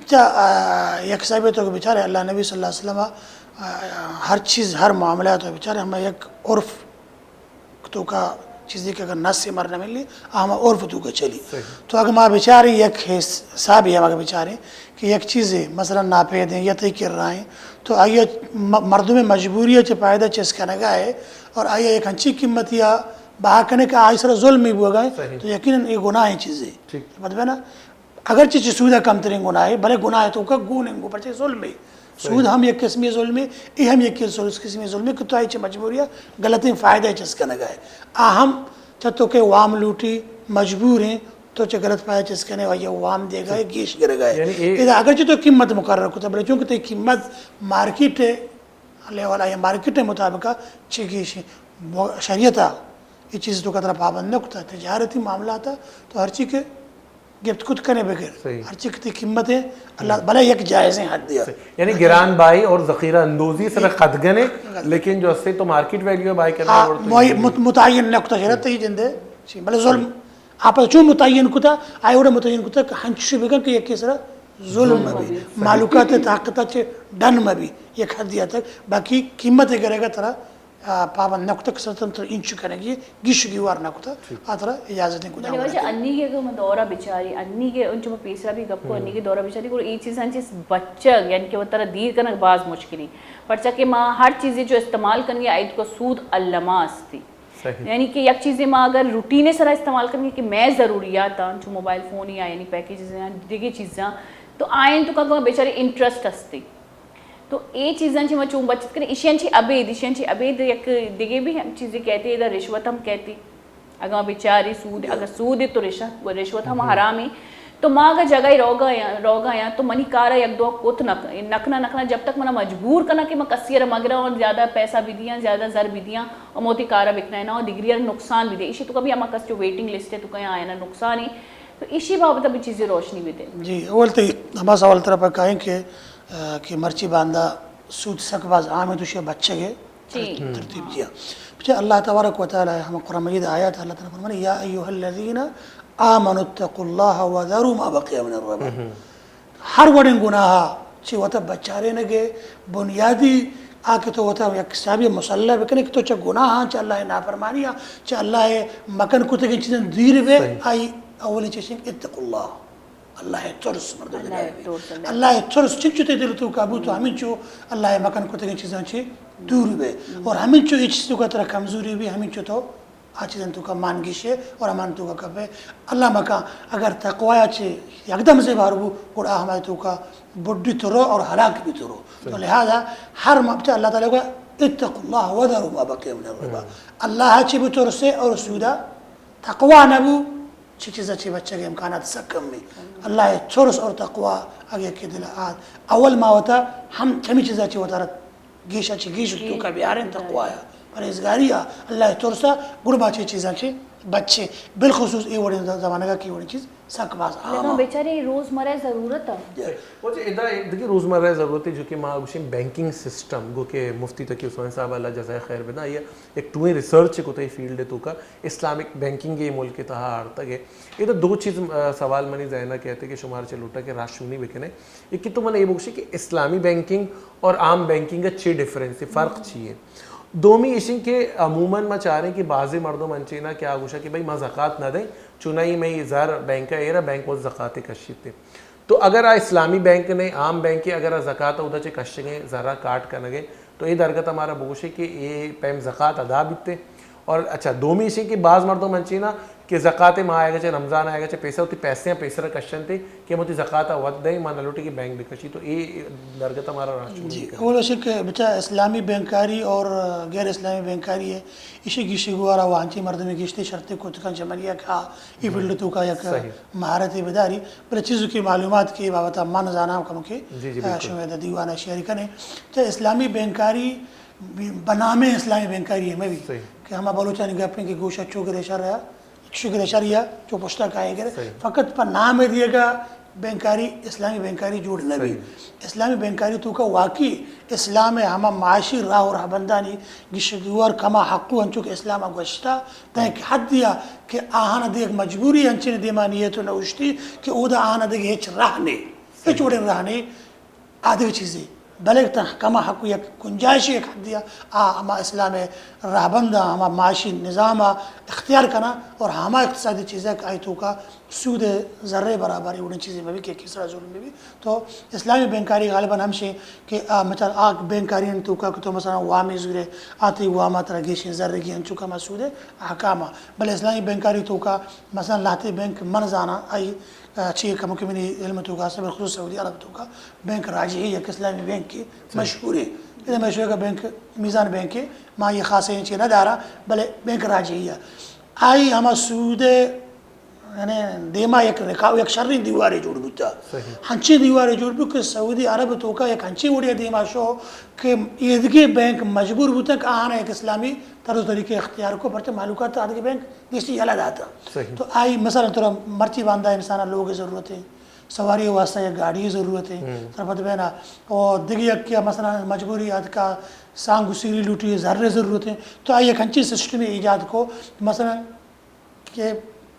چا، آ، یک حسابے تو کہ بچارے اللہ نبی صلی اللہ علیہ وسلم، آ، ہر چیز، ہر معاملہ تو بچارے ہمیں یک عرف توکا چیزے کہ اگر نس مر نہ ملی، آ ہما عرف توکا چلی۔ تو اگر ما بچارے یک حس-، حسابے ہم اگر بچارے کہ یک چیزے مثلاً ناپیدیں یا تئی کرائیں، تو آئی م-، مردم مجبوری چہ فائدہ چست کنگا ہے اور آئی یک انچی قیمتی بہا کنے کہ آئی سرا ظلم ہی بوگا ہے، صحیح۔ تو یقیناً یہ گناہ چیزے۔ ٹھیک۔ مطلب ہے نا، اگرچہ چہ سودا کمترین گناہ ہے، بلے گناہ تو کا گون انگو، پرچہ ظلم ہے۔ صحیح۔ سود ہم یک قسمی ظلم ہے، یہ ہم یک قسمی ظلم ہے کہ تو آئی چہ مجبوری غلطیں فائدہ چس کنگا ہے۔ آ ہم چہ تو کہ وام لوٹی مجبور ہیں، تو چہ غلط فائدہ چس کنے و یا وام دیگا ہے، گیش گرگا ہے۔ یعنی اے ادا اگرچہ تو قیمت مقرر کتا، بلے چونکہ تو قیمت مارکیٹ ہے، لیول آئی مارکیٹ مطابق چی گیشی، شریعت یہ چیز تو قدر پابند نہ کتا، تجارتی معاملات تو ہر چی کے گپت کت کنے بغیر، صحیح۔ ہر چی کی قیمت ہے، اللہ بلے یک جائز ہیں حد دیا۔ صحیح۔ یعنی گران بھائی اور ذخیرہ اندوزی سر قدگنے، لیکن جو اسے تو مارکیٹ ویلیو ہے بھائی کرنا ہاں، اور تو موئی یہ مت-، متعین نہ کتا شریعت یہ جندے، جی، بلے ظلم آپ چون متعین کتا، آئی وڑا متعین کتا کہ ہنچو بکن کہ یکی سرا ظلم مبی، صحیح۔ مالوکات طاقت چے ڈن مبی، یک حد تک، باقی قیمت گرے گا ترا، آ، پابند نہ کتا کہ سرتن تر انچو کنگی، گیش گیوار نہ کتا، آ ترا اجازت نہیں کتا۔ بلے واجہ انی کے اگر من دورہ بچاری، انی کے انچو پیسرا بھی گپ کو، انی کے دورہ بچاری، گڑا یہ چیزاں چیز بچگ، یعنی کہ وہ ترا دیر کنگ باز مشکلی۔ پرچہ کہ ما ہر چیزے جو استعمال کنگی، آئی تو سود الما استی۔ صحیح۔ یعنی کہ یک چیزے ما اگر روٹین سرا استعمال کنگی کہ میں ضروریات آں، چو موبائل فون یا یعنی پیکیجز ہیں، دیگه چیزاں، تو آئین تو کا بیچارے انٹرسٹ ہستی۔ تو اے چیزاں چی ما چون بچت کریں، ایشیاں چی ابید، ایشیاں چی ابید یک دیگه بھی ہم چیزیں کہتے، ادا رشوت ہم کہتے۔ اگاں بیچاری سود، اگر سود تو رشوت، رشوت ہم حرام ہے۔ تو ما اگاں جگہ روگا یا، روگا یا تو منی کارا یک دو کت نک-، نکنا، نکنا، جب تک منا مجبور کنا کہ ما کسی را مگرا اور زیادہ پیسہ بھی دیاں، زیادہ زر بھی دیاں، اور موتی کارا بکنا ہے نا، اور دگری را نقصان بھی دے۔ ایشی تو کبھی ہما کس جو ویٹنگ لسٹ ہے تو کہیں آیا نا نقصان ہے۔ تو ایشی بابت بھی چیزیں روشنی بھی دے۔ جی، اول تو ہما سوال طرف کائیں کہ، آ، کہ مرچی باندا سود سک باز عام ہے تو شے بچے گئے۔ جی۔ ترتیب دیا۔ پچھے اللہ تبارک و تعالی ہم قرآن مجید آیات اللہ تعالی فرمانے، یا ایھا الذین آمنوا اتقوا اللہ وذروا ما بقی من الربا۔ ہر وڑیں گناہ چی وتا بچارینگے بنیادی آ کہ تو وتا یک حسابی مسلح بکنے کہ تو چہ گناہاں، چہ اللہ نافرمانیاں، چہ اللہ مکن کتگیں چیزاں دیر بے، صحیح۔ آئی اولی چیزیں اتقوا اللہ۔ اللہ ء ترس مردم اللہ ء ترس، اللہ۔ اللہ ء ترس چنچو تے دل تو قابو تو ہمینچو اللہ ء مکن کتگیں چیزاں چی دور بے۔ اور ہمینچو اے چیز تو کا ترا کمزوری بی، ہمینچو تو آ چیزاں تو کا مان گیشے اور ہمان تو کا کپے۔ اللہ مکا اگر تقوی چی یکدم زیبار بو، گڑا ہمارے تو کا بڈی تو رو اور ہلاک بھی تو رو۔ تو لہذا ہر مبتہ اللہ تعالی کو اتقوا اللہ وذروا ما بقی من الربا۔ اللہ چی بترسے اور سودا تقوی نبو، چی چیزا چی بچگ امکانات سک کم می۔ اللہ ترس اور تقوی اگے کہ دل آت، اول ما وتا ہم چمی چیزا چی وتا رت گیشا چی گیش تو کا بیاریں تقوی یا پرہیزگاری یا اللہ ترسا، گڑ ما چی چیزا چی بچے۔ بالخصوص اے وڑیں زمانگا کی وڑیں چیز سک باز عام۔ لیکن بیچارے روزمرہ ضرورت ہے۔ وہ ادا دیکھیں روزمرہ ضرورت ہے جو کہ ما گوشیں بینکنگ سسٹم گو کہ مفتی تقی عثمانی صاحب اللہ جزائے خیر بدا، یہ ایک ٹوئیں ریسرچ کو تے فیلڈ تو کا اسلامک بینکنگ یہ ملک تہا آرتگ ہے۔ ادا دو چیز، آ، سوال منی ذہن ء کہتے کہ شمار چہ لوٹا کہ راہشونی بکنے۔ ایک تو من یہ بگوشی کہ اسلامی بینکنگ اور عام بینکنگ ء چی ڈفرنس ہے، فرق چی ہے؟ دومی ایشیں کہ عموماً ما چاریں کہ بعضی مردم انچینا کہ آ گوشا کہ بھئی ما زکات نہ دیں، چونائی میں زر بینک ء ایرا بینک وہ زکات کشیتے۔ تو اگر آ اسلامی بینک نے عام بینک ء اگر آ زکات اودا چہ کشگیں زرا کاٹ کنگے، تو اے درگت ہمارا بگوشے کہ اے پیم زکات ادا بیتے۔ اور اچھا، دومی ایشی کہ بعض مردم انچینا کہ زکات ماہ آئے گا چہ رمضان آئے گا چہ پیسہ ہوتی پیسے ہیں پیسرا کشنتے کہ ہم ہوتی زکات وقت دیں، ما نلوٹی کہ بینک بکشی، تو اے درگت ہمارا راہ چون جی، ہے۔ اول ایشی کہ بچا اسلامی بینکاری اور غیر اسلامی بینکاری ہے، ایشی گیشی گوارا وانچی مردمی گیشتے شرطے کوتکان چمنیا کہ آ ای فیلڈ تو کا یک صحیح۔ مہارت بداری، بلے چیزوں کی معلومات کی بابت من زاناں کم کے، جی، جی، آ، بالکل۔ شمئے دا دیوان شیئر کنے۔ تو اسلامی بینکاری بنام اسلامی بینکاری ہے، میں بھی صحیح۔ کہ ہما بلوچانی گپ ہیں کہ گوشہ چو گرے شر ہے، چو گرے شر یا چو پشتا کائے گرے۔ صحیح۔ فقط پر نام دیے گا بینکاری، اسلامی بینکاری جوڑ نہ بی۔ صحیح۔ اسلامی بینکاری تو کا واقعی اسلام ہما معاشی راہ و رہبندانی گشگوار کما حقو انچو کہ اسلام گوشتا، تاکہ حد دیا کہ آہانا دیگ مجبوری انچین دیمانی ہے تو نوشتی کہ اودا آہانا دیگ ہچ راہ نے، ہچ وڑیں راہ نے، آدگہ چیزے۔ بلے تاں کما حق یک گنجائشی یک حدی آ ہما اسلام رہبند ہما معاشی نظام اختیار کنا اور ہما اقتصادی چیزیں کہ آئی توکا سود ذرے برابر اے وڑیں چیزیں مبی کہ کسرا ظلم بی۔ تو اسلامی بینکاری غالباً ہمشیں کہ آ مثال آ بینکاری توکا کہ تو مثلاً وامی زورے آتی واما ترا گیشیں ذرے گی انچو کما سود احکام۔ بلے اسلامی بینکاری توکا مثلاً لہتے بینک من زانا آئی چی کمو کہ منی علم توکا بالخصوص سعودی عرب توکا بینک راجحی یک اسلامی بینک مشہور ہے۔ اذا مشہور کا بینک میزان بینک ہے، ما یہ خاص ہیں چی نہ دارا، بلے بینک راجحی ہے۔ آئی ہما سود یعنی دیما یک رکاو یک شریں دیوارے جوڑ بوتا۔ ہنچیں دیوارے جوڑ بو کہ سعودی عرب توکا یک ہنچیں وڑیا دیما شو کہ ایدگی بینک مجبور بوتا کہ آہاں یک اسلامی طرز و طریقے اختیار کو، پرچہ مہلوکا آدگی بینک گیشتر یلہ داتا۔ تو آئی مثلاً ترا مرچی باندا انسانا لوگ ضرورت ہے، سواری واسطہ یک گاڑی ضرورت ہے، ترا پتہ بینا او دگہ یک کیا مثلاً مجبوری آتکا سانگ و سیری لوٹی زر ضرورت ہے۔ تو آئی یک ہنچیں سسٹم ایجاد کو مثلاً کہ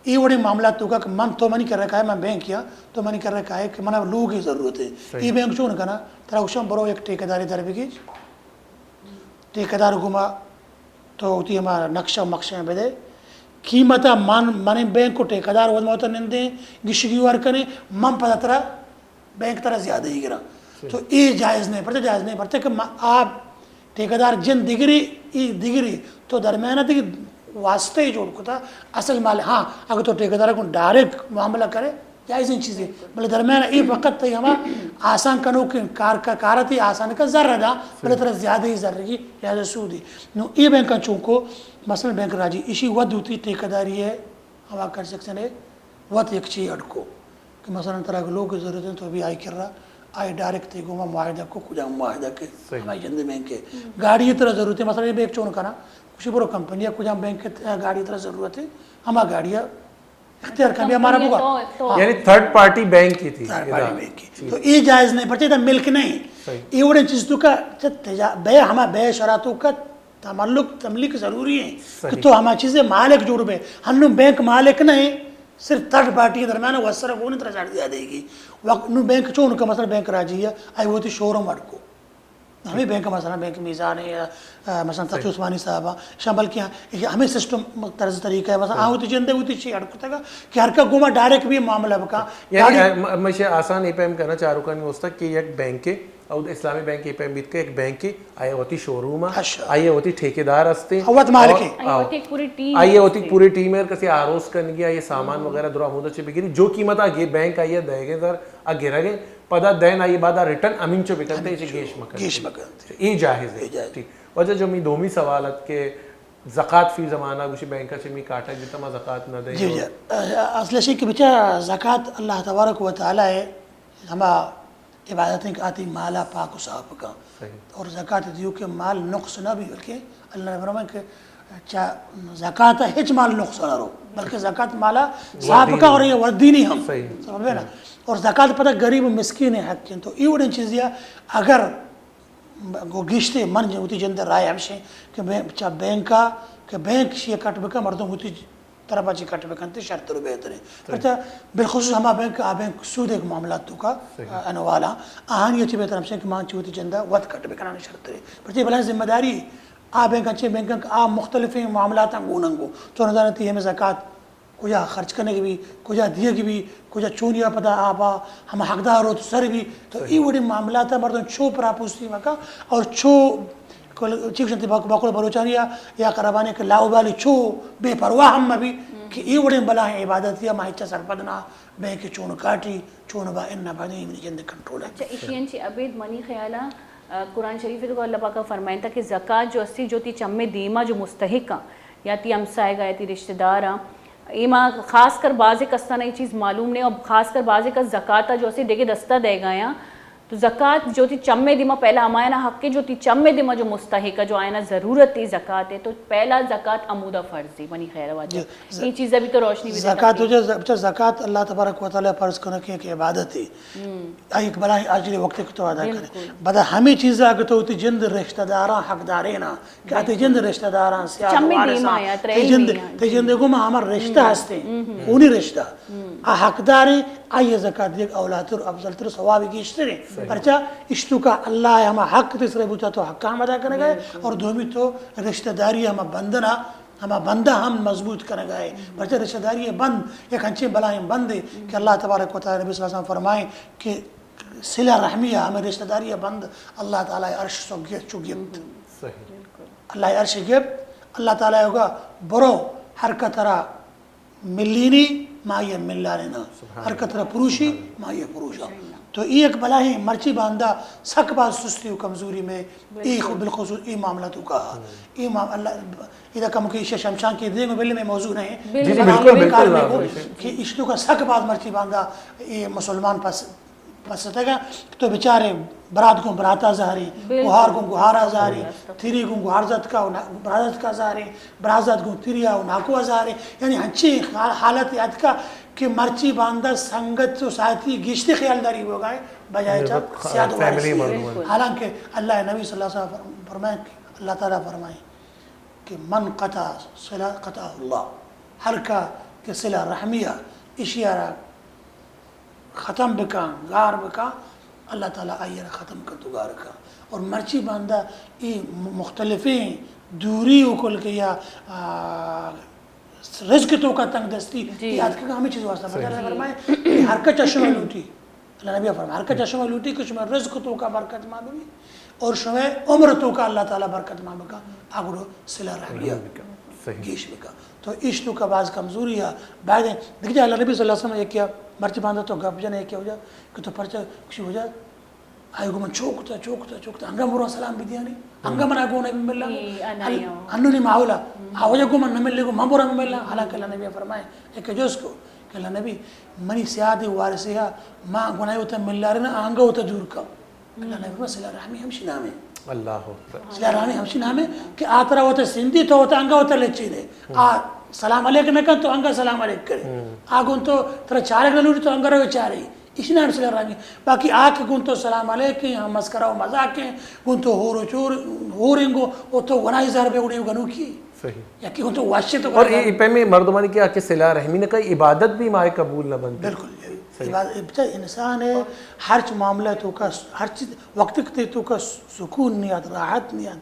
اے وڑیں معاملات توکا کہ من تو منی کرا کائے، من بینک کیا تو منی کرا کائے کہ منا لوگے ضرورت ہے۔ اے بینک چون کنا؟ ترا گوشاں برو یک ٹھیکیدارے در بگیج، ٹھیکیدار گوما تو وتی ہما نقشہ مقشہ بدے، قیمتا من، من بینک و ٹھیکیدار وت موتا نندیں، گشگی وار کنے، من پدا ترا بینک ترا زیادہ ہی گراں۔ تو اے جائز نہیں پڑتا، جائز نہیں پڑتا کہ ما-، آپ ٹھیکیدار جن دگری، ای دگری، تو درمیانہ دگری واسطہ ہی جوڑ کتا۔ اصل مال، ہاں، اگر تو ٹھیکیدار کو ڈائریکٹ معاملہ کرے، جائزیں چیزے، بلے درمیانہ ای فقط تئی ہما آسان کنوکیں کار کا، کارتی آسان کا زر دا، بلے ترا زیادہ ہی زر کی زیادہ سودی۔ نو ای بینکاں چونکو مثلاً بینک راجی ایشی ود ہوتی ٹھیکیداری ہے، ہما کنسٹرکشن ہے، وت یک چی اڈ کو کہ مثلاً ترا اگہ لوگ ضرورت ہے تو بھی آئی کرا، آئی ڈائریکٹ تئی گوما معاہدہ کو، کجام معاہدہ کے؟ ہمائی جند بینک ہے۔ گاڑی ترا ضرورت ہے، مثلاً یہ بینک چون کنا، کچھ برو کمپنی ہے، کجام بینک ہے، گاڑی ترا ضرورت ہے، ہما گاڑی اختیار کن بیا مارا بگا۔ یعنی تھرڈ پارٹی بینک کی تھی۔ تھرڈ پارٹی بینک کی۔ تو یہ جائز نہیں، پرچہ یہ ملک نہیں۔ یہ وڑیں چیز توکا بے ہما بے شرا توکا تملک، تملیک ضروری ہیں کہ تو ہما چیزیں مالک جوڑ بے۔ ہنو بینک مالک نہیں، صرف تھرڈ پارٹی درمیان وسر کو نہیں ترا زیادہ دے گی۔ وقت نو بینک چون کا مثلاً بینک راجی ہے، آئی وتی شوروم اڈ کو۔ ہمیں بینک مثلاً بینک میزان ہے یا، آ، مثلاً تقی عثمانی صاحب ہیں، شاہ بلکہ ہاں، یہ ہمیں سسٹم طرز طریقہ ہے، مثلاً آ وتی جندے وتی چی اڈ کتگا کہ ہر کا گوما ڈائریکٹ بھی معاملہ بکا۔ یعنی، گاڑی آ، م-، مجھے آسان یہ پہم کرنا چاہ رہا ہوں کہ یک بینک ہے، اور اسلامی بینک یہ پہم بیت کہ یک بینک ہے، آئی وتی شوروم ہے، آئی وتی ٹھیکیدار ہستے، وت مالک ہے۔ آئی وتی پوری ٹیم ہے، کسی آروس کنگی، آئی سامان وغیرہ درا ہمودا چے بگیری، جو قیمت آ گے بینک آئی دے گے در آ گرگ ء، پدا دین آئی ء بعد آ ریٹرن ہمینچو بکنت، ایشی گیش مکنت۔ گیش مکنت۔ اے جائز ہے۔ اے جائز۔ ٹھیک۔ واجہ جو می دومی سوال ات کہ زکات فی زمانہ گوشی بینک ء چہ می کاٹگ بیتا ما زکات نہ دیں۔ جی، جی۔ اصل اشی کہ بچا زکات اللہ تبارک و تعالی ہے، ہما عبادت ہیں کہ آتی مالا پاک و صاف کن۔ صحیح۔ اور زکات دیو کہ مال نقص نہ بھی، بلکہ اللہ نے فرمایا کہ چا زکات ہچ مال نقص نہ رو، بلکہ زکات مالا صاف کا اور یہ وردینی ہم۔ صحیح۔ سمجھ میں نا؟ اور زکات پتہ غریب و مسکین حق ہیں، تو ای وڑیں چیزیں اگر گو گشتے من وتی جند رائے ہمشیں کہ بے-، چا بینکا کہ بینک شی کٹ بکا مردم وتی طرفا چی کٹ بکنت شرتر و بہتریں۔ پرچا بالخصوص ہما بینک، آ بینک سود ایک معاملات تو کا انوالا آہانی چی بہتر ہمشیں کہ مان چی وتی جندا وت کٹ بکنان شرتریں۔ پرچا بلائیں ذمہ داری آ بینک انچیں بینک کہ آ مختلفیں معاملاتاں گوننگو۔ تو نزانتی ہمیں زکات کجا خرچ کنگ بی، کجا دیگ بی، کجا چونیا پدا آبا ہم حقدار ہو تو سر بی۔ تو ای وڑی معاملات مردم چو پراپوستی مکا اور چو چیک جنتی باکل بلوچانی یا قربانی کہ لاؤبالی چو بے پرواہ ہم بی کہ ای وڑی بلاہیں عبادت یا ماہیچا سرپد نہ بے کہ چون کاٹی، چون با ان نہ بنے منی جند کنٹرول ہے۔ اچھا، ایشی انچی ابید منی خیالا قرآن شریف تو اللہ پاک فرمائنتا کہ زکات جو استی جو تی چمے دیما جو مستحق یا تی ہمسائگا یا تی رشتہ داراں، ایما خاص کر بعض کستانا یہ چیز معلوم نہیں، اور خاص کر بعض کس زکات جو استی دیگے دستا دے گایا، تو زکات جو تی چمے دیما پہلا ہمایانا حق ہے، جو تی چمے دیما جو مستحق ہے، جو آیانا ضرورت ہے زکات ہے، تو پہلا زکات امودا فرض ہے، منی خیر واجہ۔ یہ چیز ابھی تو روشنی بھی زکات ہو جا، زکات اللہ تبارک و تعالی فرض کرنے کی ایک عبادت ہے۔ آئی ایک بلاہیں اجرے وقت کہ تو ادا کرے۔ بدا ہمیں چیز اگر تو تی جند رشتہ داراں حقداریں نا کہ تی جند رشتہ داراں سیاد وارثاں، تی جند، تی جند گو ما ہمار رشتہ ہستے، خونی رشتہ۔ آ حقداریں، آئی زکات دیگ اولاتر افضل تر ثواب گیشتریں۔ پرچا؟ اشتو کا اللہ ہما حق تے سرے بوتا تو حق ہم ادا کنگا ہے، اور دومی تو رشتہ داری ہما بندنا، ہما بندہ ہم مضبوط کنگا ہے۔ پرچا؟ رشتہ داری بند یک ہنچیں بلائیں بندے کہ اللہ تبارک و تعالی، نبی صلی اللہ علیہ وسلم فرمائیں کہ صلہ رحمی ہمیں رشتہ داری بند اللہ تعالی عرش سو گیت، چو گیت۔ صحیح۔ اللہ عرش گیت، اللہ تعالی ہوگا برو ہر کا ترا ملینی، ما یہ ملانینا۔ ہر کترا پروشی، ما یہ پروشا۔ تو یہ ایک بلاہیں مرچی باندا سک باز سستی و کمزوری میں، ای خو-، بالخصوص ای معاملہ تو کہا۔ ای معام-، اللہ، ادا کم کہ ایشا شمشان کے دیں گے، بلے میں موضوع نہیں۔ جی، جی، بالکل، بالکل۔ کہ اشتو کا سک باز مرچی باندا یہ مسلمان پس پسدگ ء تو بچارے، برات گوں براتا زہریں، گوہار گوں گوہارا زہریں، تری گوں گوہار زتکا و نا-، برات زتکا زہریں، برات زت گوں تریا و ناکو ء زہریں۔ یعنی ہنچیں حال-، حالت اتکا کہ مرچی باندا سنگت و ساہتی گیشتر خیالداری بوگا ہے بجائے چا سیاد وارث۔ حالانکہ اللہ نبی صلی اللہ علیہ وسلم فرمائیں کہ اللہ تعالی فرمائیں کہ من قطع صلہ قطعہ اللہ، ہر کا کہ صلہ رحمیہ اشیارا ختم بکاں، گار بکاں، اللہ تعالی آئی را ختم کن تو گار کاں۔ اور مرچی باندا ای مختلفیں دوری و کل کے یا، آ، رزق تو کا تنگ دستی، جی۔ یاد کہ ہمیں چیز واسطہ بتا فرمائے کہ ہر کا چشمہ لوٹی۔ اللہ نبی فرمائے، ہر کا چشمہ لوٹی کہ شما رزق تو کا برکت ما بی اور شما عمر تو کا اللہ تعالی برکت ما بکا، آگڑو صلہ رحمیہ۔ صحیح۔ گیش بکا۔ تو ایش تو کا باز کمزوری ہے۔ بعد دیکھ جا اللہ نبی صلی اللہ علیہ وسلم ایک کیا مرچی باندا تو گپ جنے ایک کیا ہو جا کہ تو پرچا کچھ ہو جا۔ آئی گو من چوک تا، چوک تا، چوک تا۔ انگا مرا سلام بدیانی۔ انگا منا گو نبی ملا۔ انو نی ماحولا۔ آ وجہ گو من نملے گو من برا ملا۔ حالانکہ اللہ نبی فرمائے، ایک جوز کو کہ اللہ نبی منی سیاد وارثے ہا، ما گناہ ہوتا ملارنا، آنگا ہوتا دور کا۔ اللہ نبی فرمائے، صلہ رحمی ہمشی نام ہے۔ اللہ اکبر۔ صلہ رحمی ہمشی نام ہے کہ آ ترا وتا سندی تو وتا انگا وتا لچی دے۔ آ سلام علیک نہ کن تو انگا سلام علیک کرے۔ آ گون تو ترا چارگ نہ لوٹی تو انگا رو چارے۔ اسی نام صلہ رحمی۔ باقی آ کہ گون تو سلام علیک ہیں، ہم مسکرا و مذاق ہیں، گون تو ہور و چور، ہور ہیں گو، او تو گناہی زار بے اڑے گنو کی۔ صحیح۔ یا کہ گون تو واشے تو اور گناہ یہ پیمے مردمانی کیا کہ صلہ رحمی نہ کئی عبادت بھی مائے قبول نہ بنتی۔ بالکل۔ صحیح۔ عبادت، انسان ہے، ہر چ معاملہ تو کا، ہر چیز وقت تے تو کا سکون نہیں آتا، راحت نہیں آتا،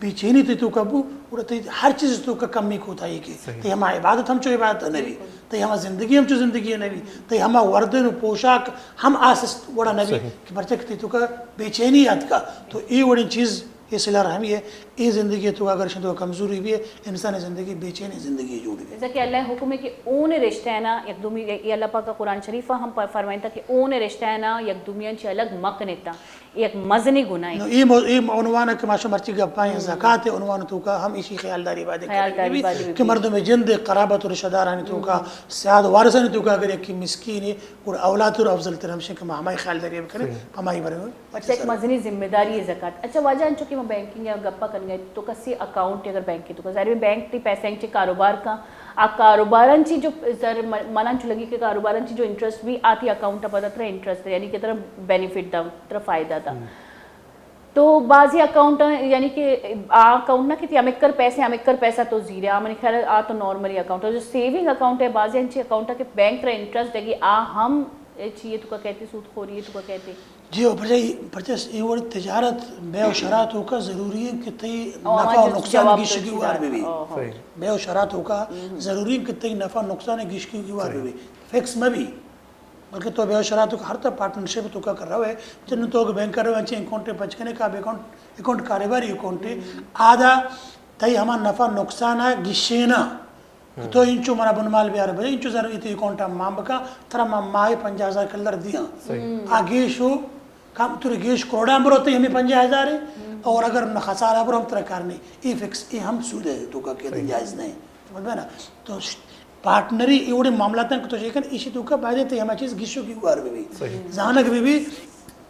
بے چینی تے تو کا بو، اور تے ہر چیز تو کا کمی کوتاہی کے۔ صحیح۔ تے ہما عبادت ہم چو عبادت نہ بی، تے ہما زندگی ہم چو زندگی نہ بی، تے ہما وردن و پوشاک ہم آسست وڑا نہ بی۔ صحیح۔ کہ پرچہ کہ تے تو کا بے چینی آتکا، تو ای وڑیں چیز یہ صلہ رحمی ہے، یہ زندگی تو اگر شدو کمزوری بھی ہے، انسان زندگی بے چینی زندگی جوڑ بھی۔ جیسا کہ اللہ حکم ہے کہ اون رشتہ ہے نا، یک دومی، یہ اللہ پاک کا قرآن شریف ہم پر-، فرمائتا کہ اون رشتہ ہے نا، یک دومیان چی الگ مکنتا، یک مزنی گناہ ہے۔ نو، یہ مو-، یہ عنوان ہے کہ ماشا مرچی گپائیں، زکات عنوان تو کا ہم اسی خیالداری بادے خیالداری بادے کہ مردم جند قرابت و رشتہ دارانی تو کا، سیاد وارثانی تو کا اگر یکی مسکین ہے، اور اولاد اور افضل تر ہمشہ کہ ما ہمائی خیالداری بکنیں، ہمائی برے۔ اچھا، ایک مزنی ذمہ داری ہے زکات۔ اچھا واجہ، انچو کہ ما بینکنگ یا گپا کنگا تو کسی اکاؤنٹ اگر بینک تو کا، ظاہر ہے بینک تی پیسے انچے کاروبار کا، آ کاروباران چی جو زر م-، منا انچو لگی کہ کاروباران چی جو انٹرسٹ بھی آتی اکاؤنٹ پدا ترا انٹرسٹ، یعنی کہ ترا بینیفٹ دا، ترا فائدہ دا۔ تو بعضی اکاؤنٹ، یعنی کہ آ اکاؤنٹ نہ کہ تی ہمکر پیسے، ہمکر پیسہ تو زیرے، آ منی خیال آ تو نارملی اکاؤنٹ ہے۔ جو سیونگ اکاؤنٹ ہے، بعضی انچی اکاؤنٹ ہے کہ بینک ترا انٹرسٹ دے گی، آ ہم چیئے تو کا کہتے، سود خوری تو کا کہتے۔ جی، او پرچہ، پرچہ اے وڑ تجارت، بے و شرا تو کا ضروری ہے کہ تئی نفع و نقصان گیشگی وار بی۔ بے و شرا تو کا ضروری ہے کہ تئی نفع و نقصان گیشگی وار بی۔ فکس مہ بی۔ بلکہ تو بے و شرا تو کا ہر تا پارٹنرشپ تو کا کر رہا ہے۔ چنو تو بینک کر رہا ہے، انچے اکاؤنٹ پچ کنے کا بے اکاؤنٹ، اکاؤنٹ کاروباری اکاؤنٹ ہے۔ آدا تئی ہما نفع نقصان گیشینا۔ تو انچو منا بن مال بیار بجا، انچو زر ایتی اکاؤنٹ ہم مان بکا، ترا ما ماہ پنجاہ ہزار کلر دیاں۔ آ گیش ہو، کم تر گیش کروڑا برو تئی ہمیں پنجاہ ہزار ہے، اور اگر نہ خسارہ برو ہم ترا کار نہیں۔ یہ فکس، یہ ہم سود ہے، تو کا کہتے جائز نہیں۔ سمجھ میں نا؟ تو ش-، پارٹنری یہ وڑے معاملات ہیں کہ تو شیکن ایشی تو کا باید تئی ہما چیز گیشو کی گوار بی بی۔ زانگ بی بی،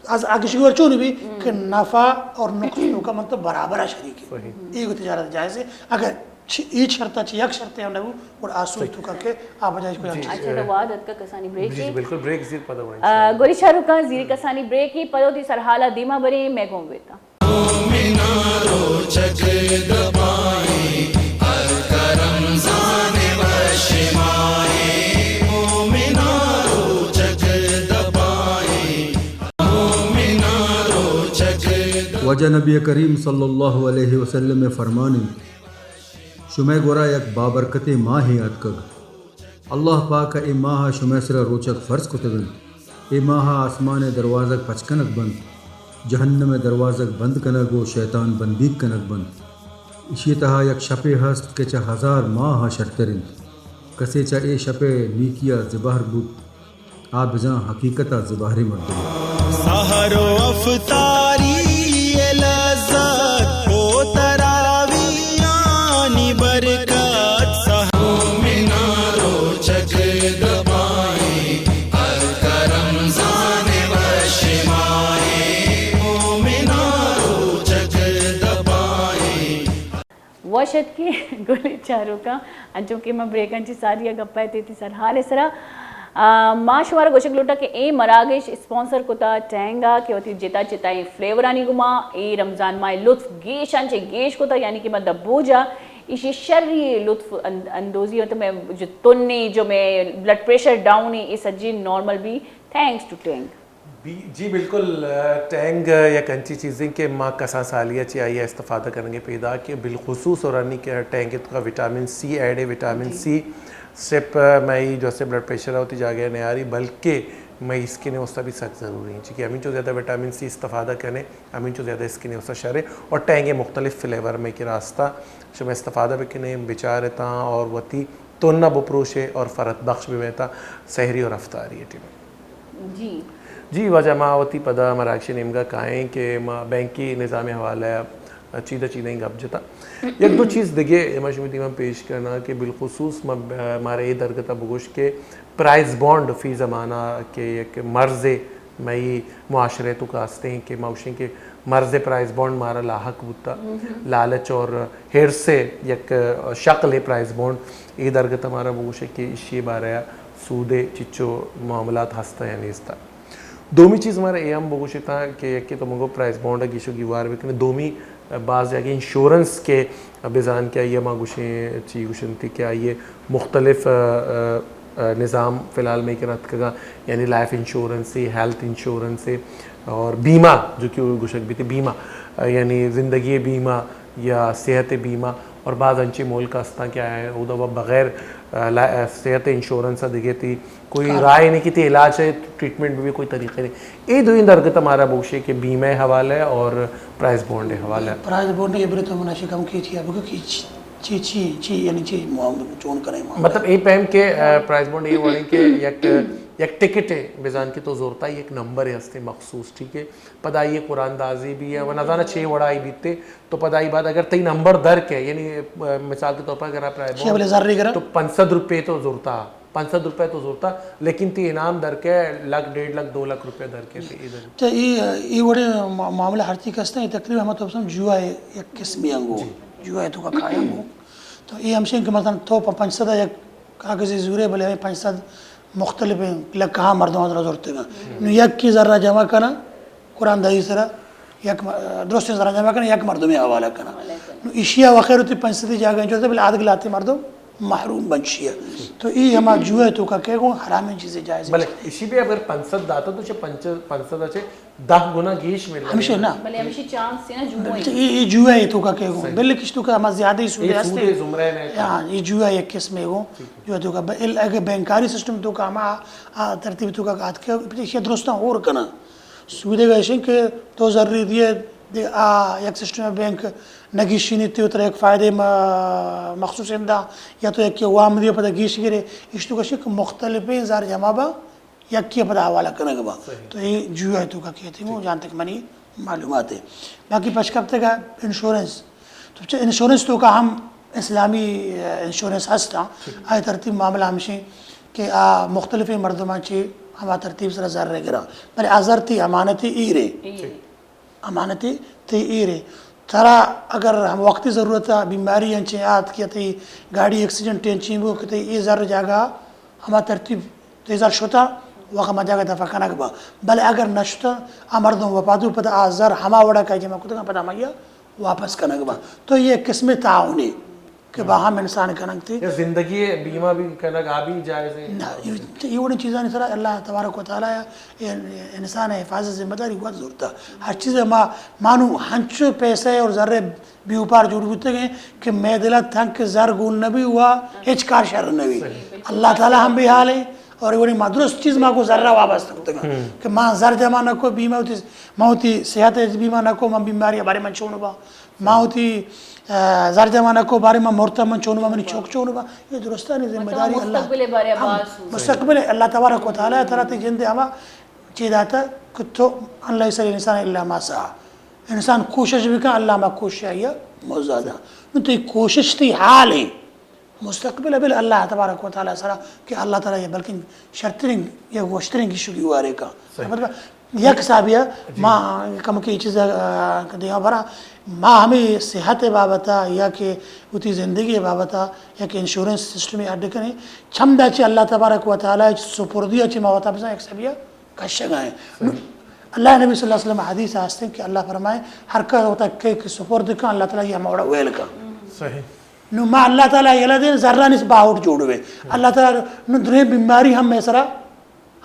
از آ گیشو کی گوار چون بی کہ نفع اور نقص تو کا من تو برابر شریک ہے۔ یہ تجارت جائز ہے۔ اگر چ-، اے شرط چ یک شرط ہم نہ بو، اور آ سود تو کر کے آ بجائے کو جان۔ اچھا، تو واد اتکا کسانی بریک جی، جی، بالکل، بریک زیر پدا وڑیں۔ آ، گوری شاہ رخ خان زیر کسانی بریک ہی پدو تی سرحالا دیما بریں، میں گوں بیتا۔ مومنا روچگ دپائیں، اتکا رمضان وش ماہیں۔ مومنا روچگ دپائیں، مومن واجہ نبی کریم صلی اللہ علیہ وسلم ءِ فرمان انت، شمئے گورا یک بابرکتیں ماہے آتکگ۔ اللہ پاک ءَ اے ماہ ءَ شمئے سرا روچگ فرض کتگ انت۔ اے ماہ ءَ آسمان ءِ دروازگ پچ کنگ بنت، جہنم ءِ دروازگ بند کنگ ءُ شیطان بندیگ کنگ بنت۔ ایشی ءِ تہا یک شپے ہست کہ چہ ہزار ماہ ءَ شرتر انت۔ کسے چہ اے شپ ءِ نیکی ءَ زبہر بوت، آ بزاں حقیقت ءَ زبہریں مردمے۔ سحر و افطاری لذت و تراویحانی برکت، سحر مومناں روچگ دپائیں، ہلکا رمضان وش ماہیں، مومناں روچگ دپائیں۔ وش اتکے گلیں چاروکاں، انچو کہ من بریکاں چہ ساری ءَ گپ ءَ تئی سرحال ءِ سرا، آ، ما شمارا گوشگ لوٹاں کہ اے مراگش اسپانسر کتا ٹینگ ءَ کہ وتی جتا جتائیں فلیورانی گوما اے رمضان ماہ ءِ لطف گیشاں چہ گیش کتا، یعنی کہ ما دبوجا ایشی شری لطف اند-، اندوزی ہوتا میں جو تنی جو میں بلڈ پریشر ڈاؤن اے سجی نارمل بی، تھینکس ٹو ٹینگ۔ بی-، جی بالکل، آ، ٹینگ یک انچی چیزیں کہ ما کسان سالی ءَ چہ آئی ءَ استفادہ کنگ ءَ پیداک ایں، بالخصوص اور انی کہ ٹینگ ءِ توکا وٹامن سی ایڈ ہے، وٹامن سی صرف، آ، مئی جو سے بلڈ پریشر ءَ وتی جاگہ ءَ نیاری، بلکہ مئی اسکن ءِ واسطہ بھی سک ضروری ہیں، چونکہ ہمینچو زیادہ وٹامن سی استفادہ کنے، ہمینچو زیادہ اسکن ءِ واسطہ شر ہے۔ اور ٹینگ ءِ مختلف فلیور مئی کہ راستہ شما استفادہ بکنے، بچارتاں اور وتی تن ءَ بپروشے اور فرحت بخش ببیتا سحری اور افطاری ءِ ٹیم ءَ۔ جی۔ جی واجہ، ما وتی پدا مراگش ءِ نیمگا کائیں کہ ما بینکی نظام ءِ حوالہ ءَ چیدہ چیدہ گپ جتا۔ یک دو چیز دگہ ما شمئے دیما پیش کناں کہ بالخصوص ما، مارا اے درگت ءَ بگوش کہ پرائز بانڈ فی زمانہ کہ یک مرضے مئی معاشرہ ءِ توکا ہستیں کہ ما گوشیں کہ مرض پرائز بانڈ مارا لاحق بوتا۔ لالچ اور حرص ءِ یک شکل ہے پرائز بانڈ۔ اے درگت ءَ مارا بگوشے کہ ایشی بارہ ءَ سود ءِ چچو معاملات ہستا یا نیستا۔ دومی چیز مارا اے ہم بگوشے تاں کہ یکے تو مگو پرائز بانڈ ءَ گیش و گیوار بکنے، دومی باز جاگہ انشورنس کہ بزان کہ آئی ءَ ما گوشیں چی گوشنتی کہ آئی ءِ مختلف، آ، آ، آ، نظام فی الحال مئے کرا اتکگاں، یعنی لائف انشورنس ہے، ہیلتھ انشورنس ہے اور بیمہ جو کہ گوشگ بیتے بیمہ، آ، یعنی زندگی بیمہ یا صحت بیمہ اور بعض انچیں ملک ہستاں کہ آ، اودا و بغیر، آ، لا-، آ، صحت انشورنس ءَ دگہ تی کوئی راہ نہیں کہ تی علاج ہے، ٹریٹمنٹ بھی کوئی طریقہ نہیں۔ اے دوئیں درگت ءَ مارا بگوشے کہ بیمہ ءِ حوالہ ءَ اور پرائز بانڈ ءِ حوالہ ءَ۔ پرائز بانڈ ءِ عبرت ءَ من اشی کم کی چی ابگو کی چی، چی، چی، چی، یعنی چی معاملہ چون کریں معاملہ۔ مطلب اے پیم کہ، آ، پرائز بانڈ اے وڑیں کہ یک، یک ٹکٹ ہے، بزان کہ تو زورتا یک نمبر ہے ہستے مخصوص، ٹھیک ہے؟ پدا یہ قرآن دازی بھی ہے، وہ نزانہ چھ وڑائی بیتے، تو پدا ای بعد اگر تئی نمبر در کے، یعنی، آ، مثال کے طور پر اگر آپ پرائز چھ بانڈ بلے زر گرا؟ تو پانچ سد روپے تو زورتا۔ پانچ سد روپے تو زورتا، لیکن تی انعام در کے لکھ، ڈیڑھ لکھ، دو لکھ روپے در کے تی ادھر۔ تو اے، اے وڑے ما-، معاملہ ہر چی کستا ہے، تقریباً ہم تو سم جوا ہے، یک قسمی انگو، جی۔ جوا ہے تو کا کھایا انگو۔ تو اے ہمشیں کہ مثلاً تو پ-، پانچ سد یک کاغذی زورے، بلے ہمیں پانچ سد مختلف ہیں، لکھاں مردم ادرا زورتے گا۔ نو یک کی ذرہ جمع کنا، قرآن دازی سرا یک م-، درستیں زراں جمع کناں، یک مردمے حوالہ کناں۔ نو ایشی ءَ وخیر وتی پنچ سدی جاگہ انچو بلے آدگہ لہتے مردم محروم بنت ایشی ءَ۔ تو ای ہما جوا ءِ توکا کہ گوں حرامیں چیزے جائز بلے انت۔ ایشی بھی اگر پنچ سد داتا تو چہ پنچ، پنچ سد چہ دہ گنا گیش ملے۔ ہمیشہ نا۔ بلے ہمیشہ چانس ہے نا جوا ءِ۔ ای، ای جوا ءِ توکا کہ گوں۔ صحیح۔ بلے کش توکا ہما زیادہ ہی سود اے ہستے۔ سود زمرہ نے۔ ہاں، ای جوا ءِ یک قسم ہے گوں۔ ٹھیک ہے۔ جوا ءِ توکا ب-، ال-، اگہ بینکاری سسٹم توکا ہما، آ، ترتیب توکا آتکے، ایشی درستاں ہور کناں۔ سودے گشیں کہ تو زری دیے، دے آ یک سسٹم بینک نگیشینی تے ترا یک فائدے م-، مخصوص اندا یا تو یک وام دیے پدا گیش گرے، اش تو گشیں کہ مختلفیں زر جمع با یکی پدا حوالہ کنگ با۔ صحیح۔ تو اے جوا ءِ توکا کہتے ہیں، جہاں تک منی معلومات ہے۔ باقی پشکپتے کا انشورنس، تو چہ انشورنس توکا ہم اسلامی، آ، انشورنس ہستا، آئی ترتیب معاملہ ہمشیں کہ آ مختلفیں مردماں چہ ہما ترتیب سرا زر گرا، بلے آ زر تی امانتی ایرے۔ ایرے۔ امانتے تئی ایرے۔ ترا اگر ہم وقتی ضرورت ءَ بیماری انچیں آت کہ تئی گاڑی ایکسیڈنٹ انچیں بو کہ تئی اے زر جاگہ ہما ترتیب تئی زر شتا، وقت ہما جاگہ دفع کنگ با۔ بلے اگر نشتا، آ مردم وپاتو پدا آ زر ہما وڑا کہ جمع کتگا پدا ہمایا واپس کنگ با۔ تو یہ قسم تعاونے۔ کہ باہم انسان کنگ تی۔ یا زندگی بیمہ بھی کنگ آ بھی جائز ہے؟ نہ، یہ، یہ وڑیں چیزانی سرا اللہ تبارک و تعالی انسان حفاظت ذمہ داری وت زورتا۔ ہر چیز ما مانو ہنچو پیسے اور زر بیوپار جوڑ بوتگیں کہ مئے دل ء تنک زر گون نبی و ہچ کار شر نبی۔ اللہ تعالی ہم بے حال ہیں اور یہ وڑیں ما درست چیز ما کو زر وابستہ کتگا کہ ما زر جمع نہ کو بیمہ ہوتی، ما ہوتی صحت بیمہ نہ کو، ما بیماری بارے من چون با، ما ہوتی، آ، زر جمع نہ کو بارے ما مرتا من چون با، منی چوک چون با۔ یہ درستانی ذمہ داری اللہ مستقبل بارے ہم، مستقبل اللہ تبارک و تعالی ترا تی جند ہما چی داتا کہ تو ان لیس الانسان الا ما سعی۔ انسان کوشش بکن، اللہ ما کوشش آیا مزادا۔ نو تی کوشش تی حال ہے۔ مستقبل بل اللہ تبارک و تعالی سرا کہ اللہ تعالی یہ بلکن شرترین یا گوشترین کی شگی وارے کا۔ مطلب یک حسابیا ما کم کی چیز، آ، دیگا برا ما ہمیں صحت بابتا یا کہ وتی زندگی بابتا یا کہ انشورنس سسٹم اڈ کنے چمدا چی اللہ تبارک و تعالی سپردی چی ما وتا بزن یک حسابیا کشگا ہیں۔ اللہ نبی صلی اللہ علیہ وسلم حدیث ہستیں کہ اللہ فرمائے، ہر کا وتا کہ، کہ سپرد کن، اللہ تعالی یہ موڑا ویل کن۔ صحیح۔ نو ما اللہ تعالی یلا دین زرانی باہوٹ جوڑ ہوئے۔ اللہ تعالی نو درے بیماری ہم میں سرا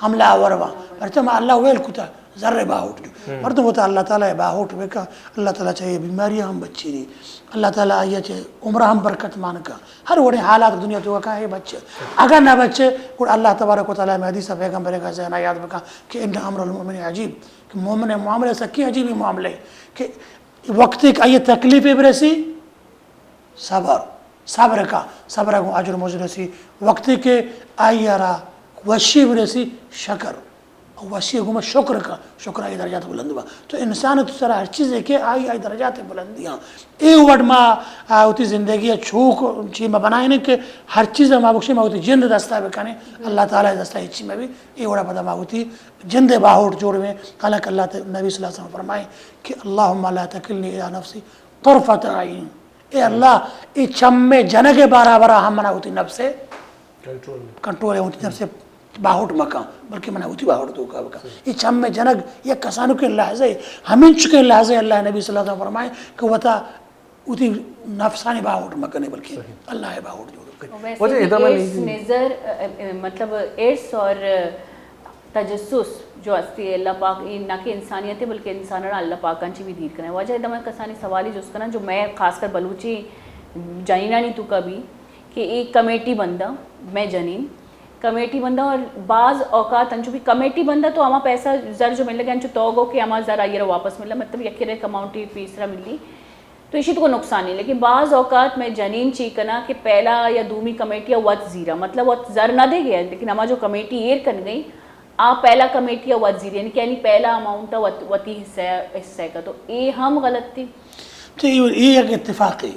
حملہ آور با۔ پرچہ ما اللہ ویل کتا زر باہوٹ جو۔ مردم وتا اللہ تعالی باہوٹ بکا، اللہ تعالی چاہے بیماری ہم بچی دی۔ اللہ تعالی آیا چاہے عمرہ ہم برکت مان کا۔ ہر وڑیں حالات دنیا تو کا ہے بچے۔ اگر نہ بچے، گڑ اللہ تبارک و تعالی میں حدیث پیغمبر کا ذہن یاد بکا کہ ان امر المؤمن عجیب، کہ مومن معاملہ سکی عجیبی معاملہ ہے کہ وقت ایک آئی تکلیف برسی، صبر، صبر کا، صبر کو اجر مزد رسی، وقت کے آئی را وشی برسی، شکر۔ وشی گوما شکر کا، شکر آئی درجات بلند با۔ تو انسان تو سرا ہر چیز ہے کہ آئی، آئی درجات بلندی ہاں۔ اے وڑ ما، آ، وتی زندگی چوک چی ما بنائیں کہ ہر چیز ما بخشی ما وتی جند دستا بکنے، اللہ تعالی دستا ہیچی ما بھی، اے وڑا پدا ما وتی جند باہوٹ جوڑ میں۔ حالانکہ اللہ تے، نبی صلی اللہ علیہ وسلم فرمائے کہ اللہم لا تکلنی الی نفسی طرفۃ عین۔ اے اللہ، اے چمے جنگ برابر ہم منا وتی نفس کنٹرول۔ کنٹرول ہے، وتی نفس باہوٹ مکان، بلکہ منا وتی باہوٹ تو کا بکا۔ اے چمے جنگ یک کسانو کے لحظے، ہمینچو کے لحظے اللہ نبی صلی اللہ علیہ وسلم فرمائے کہ وتا وتی نفسانی باہوٹ مکنے، بلکہ اللہ باہوٹ جوڑ کنے۔ ویسے وجہ بھی ادا منی ارث نظر، ا، ا، مطلب ارث اور تجسس جو ہستی ہے اللہ پاک، یہ نہ کہ انسانیت ہے بلکہ انسان اللہ پاک انچی بھی دیر کرنا۔ وجہ ادا میں کسانی سوالی جست کرنا جو میں خاص کر بلوچی جنینانی تو کا بھی کہ ایک کمیٹی بندہ، میں جنین کمیٹی بندہ اور بعض اوقات انچو بھی کمیٹی بندہ تو ہما پیسہ زر جو مل گیا انچو تو گو کہ ہما زر آئیے واپس ملا، مطلب یکی رے کماؤنٹی پیسرا ملی۔ تو ایشی تو کوئی نقصان نہیں، لیکن بعض اوقات میں جنین چی کنا کہ پہلا یا دومی کمیٹی وت زیرا، مطلب وت زر نہ دے گیا، لیکن ہما جو کمیٹی ایر کن گئی، آ پہلا کمیٹی وت زیری، یعنی کہ یعنی پہلا اماؤنٹ وت، وتی حصہ، حصہ کا، تو اے ہم غلط تھی۔ تو یہ، یہ ایک اتفاق ہے،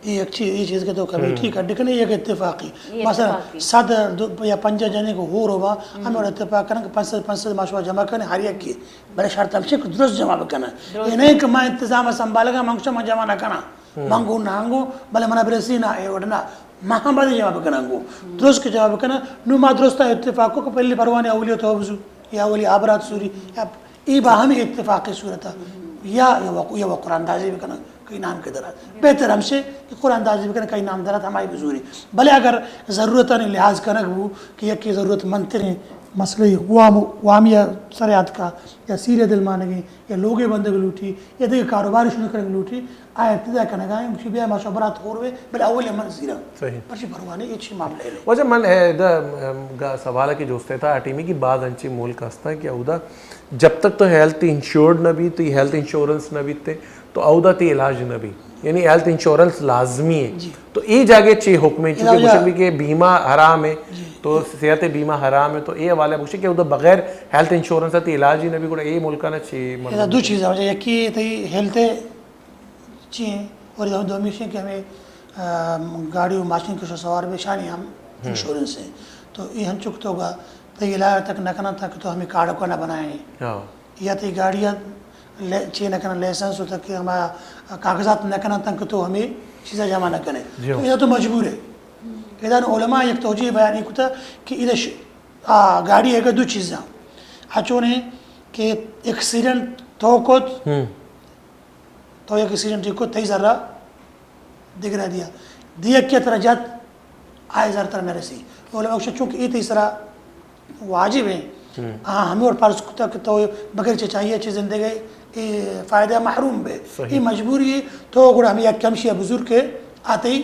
یہ ایک چیز، یہ چیز کہ تو کمیٹی کا ڈکنے، یہ ایک اتفاقی۔ یہ مثلاً اتفاقی۔ صد دو یا پنجاہ جنے کو ہو رہا، ہم اور اتفاق کریں کہ پانچ سو، پانچ سو ماشوا جمع کریں ہر یک کی۔ بلے شرط ہمشی کہ درست جمع بکناں۔ درست۔ اے نہ کہ ما انتظام سنبھالگا، من گوشاں من جمع نہ کناں۔ ہم۔ من گوں نہ گوں، بلے منا برسی نہ، اے وڑ نہ۔ ما ہم باید جمع بکناں گوں۔ ہم۔ درست کہ جمع بکناں، نو ما درست اتفاق کو کہ پہلی پروانے اولی تو بزو، یا اولی آبرات سوری، یا ای باہمی اتفاق صورت۔ یا، یا وقو-، یا وقو قرآن اندازی بکناں۔ کئی نام کے درات۔ بہتر ہمشے کہ قرآن اندازی بکن، کئی نام درات ہمائی بزوری۔ بلے اگر ضرورتانی لحاظ کنگ بو کہ یکی ضرورت مندتریں مسئلہ وام، وامی سر آتکا یا سیر دل مانگیں یا لوگے بندگ لوٹی یا دیگہ کاروبار شروع کنگ لوٹی، آ ابتدا کنگا ہیں، گوشی بیا ما شبرات ہور وے، بلے اول من زیرا۔ صحیح۔ پرچی پروانے یہ چی معاملہ ہے۔ وجہ من، اے، دا، ام، گا سوال کہ جوستے تھا، آ ٹیمی کی بعض انچی ملک ہستا کہ اودا جب تک تو ہیلتھ انشورڈ نہ بی، تو ہیلتھ انشورنس نہ بیتے، تو اودا تی علاج نہ بی۔ یعنی ہیلتھ انشورنس لازمی ہے۔ جی۔ تو اے جاگے چی حکم ہے؟ چونکہ ادا گوشن بھی کہ بیمہ حرام ہے، جی۔ تو صحت بیمہ حرام ہے، تو اے حوالے گوشن کہ ادا بغیر ہیلتھ انشورنس تی علاج ہی نہ بی، گڑا اے ملکانا چی ادا مطلب؟ دو چیز ہے، یکی تی ہیلتھ چی ہیں، اور دومی چی کہ ہمیں، آ، گاڑی و ماشین کے سوار بے شانی ہم ہم۔ انشورنس ہیں۔ تو اے ہم چک تو گا، تی علاج تک نہ کنا تک تو ہمیں کارڈ کو نہ بنائیں۔ ہاں۔ یا تی گاڑی لے-، چی نہ کنا، لائسنس ہو تک کہ ہما کاغذات نہ کنا تنک تو ہمیں چیزا جمع نہ کنے۔ جی۔ تو ادا تو مجبور ہے۔ ادا علماء یک توجیہ بیان ای کتا کہ ادا ش-، آ، گاڑی ہے کہ دو چیزاں۔ اچونے کہ ایکسیڈنٹ تو کت، ہم۔ تو یک ایکسیڈنٹ کو تئی ذرا دگرا دیا۔ دیگ کہ ترا جت، آئی زر ترا نہ رسی۔ علماء گوشت، چونکہ اے تئی سرا واجب ایں، آ ہمے وڑ فرض کتگ کہ تو بغیر چہ چاہیے چہ زندگ ئے، اے فائدہ محروم بئے۔ صحیح۔ اے مجبوری اے، تو گڑا ہمے یک کمشی بزور کہ آ تئی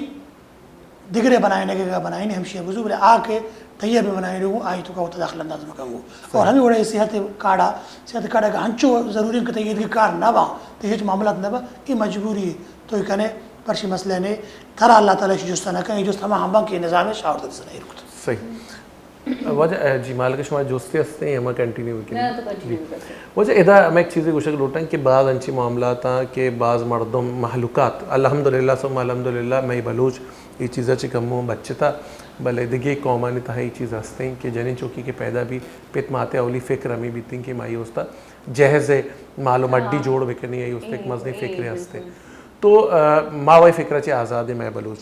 دگرے بنائینگ ءَ بنائینی ہمشی بزور، بلے آ کہ تئی بہ بنائینی گوں آئی تو کا وتا دخل انداز مکن گوں۔ اور ہمے وڑا اے صحت کارڈا، صحت کارڈا کہ ہنچو ضروری کہ تئی ایدگہ کار نہ باں، تئی ہچ معاملات نہ باں، اے مجبوری اے، تو اے کنے پرشی مسئلہ نے، ترا اللہ تعالی شی جستا نہ کن، اے جست ہما ہم باں کہ نظام شاور دس نہ ایر کت۔ صحیح۔ واجہ، اے، جی، مالک شما جستے ہستیں، ہما کنٹینیو بکنیں۔ نہ، تو کنٹینیو جی۔ بکن۔ واجہ، ادا میں ایک چیزے گوشگ لوٹاں کہ بعض انچی معاملات آں کہ بعض مردم، مہلوکات، الحمدللہ ثم الحمدللہ، مئے بلوچ اے چیزا چہ کمو بچتا، بلے دگہ قومانی تہا اے چیز ہستیں کہ جنین چوکی کہ پیدا بی، پت ماتے اولی فکر ہمیں بیتیں کہ مائی اوستا جہیز مال و مڈی ہاں۔ جوڑ بکنی، اے اوستا ایک مزنی فکر ہستیں۔ تو، آ، ما وہی فکر چہ آزاد ہیں مئے بلوچ۔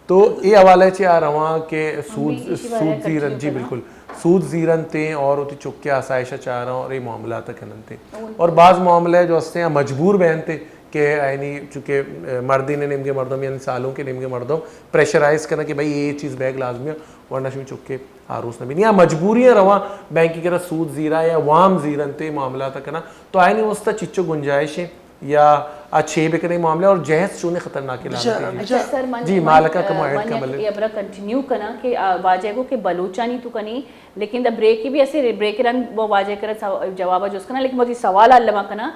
تو اے حوالہ چہ آ رواں کہ سود، سود زیرن، جی بالکل، سود زیرن تے اور وتی چکے آسائش چاراں اور اے معاملات کنن تے۔ اور بعض معاملہ جو ہستیں آ مجبور بینتے کہ یعنی چونکہ مردین نیمگے مردم یعنی سالونکے نیمگے مردم پریشرائز کنن کہ بھئی اے چیز بیگ لازمی ہے، ورنہ شمی چکے آروس نہ بی۔ یا مجبوری رواں بینکی کرا سود زیرا یا وام زیرن تے معاملات کنن، تو آئینی واسطہ چچو گنجائش ہے۔ یا آ چے بکنے معاملہ اور جہیز چونے خطرناک علاقے ہیں۔ اچھا، سر، من، جی، من، مالکا کمو ایڈ من کا یک بلے۔ اے ابرا کنٹینیو کنا کہ، آ، واجہ گو کہ بلوچانی تو کنی، لیکن دا بریک بھی اسے بریک رن وہ واجہ کرا سو-، جواب جوست کنا، لیکن مجھے سوال علمہ کنا،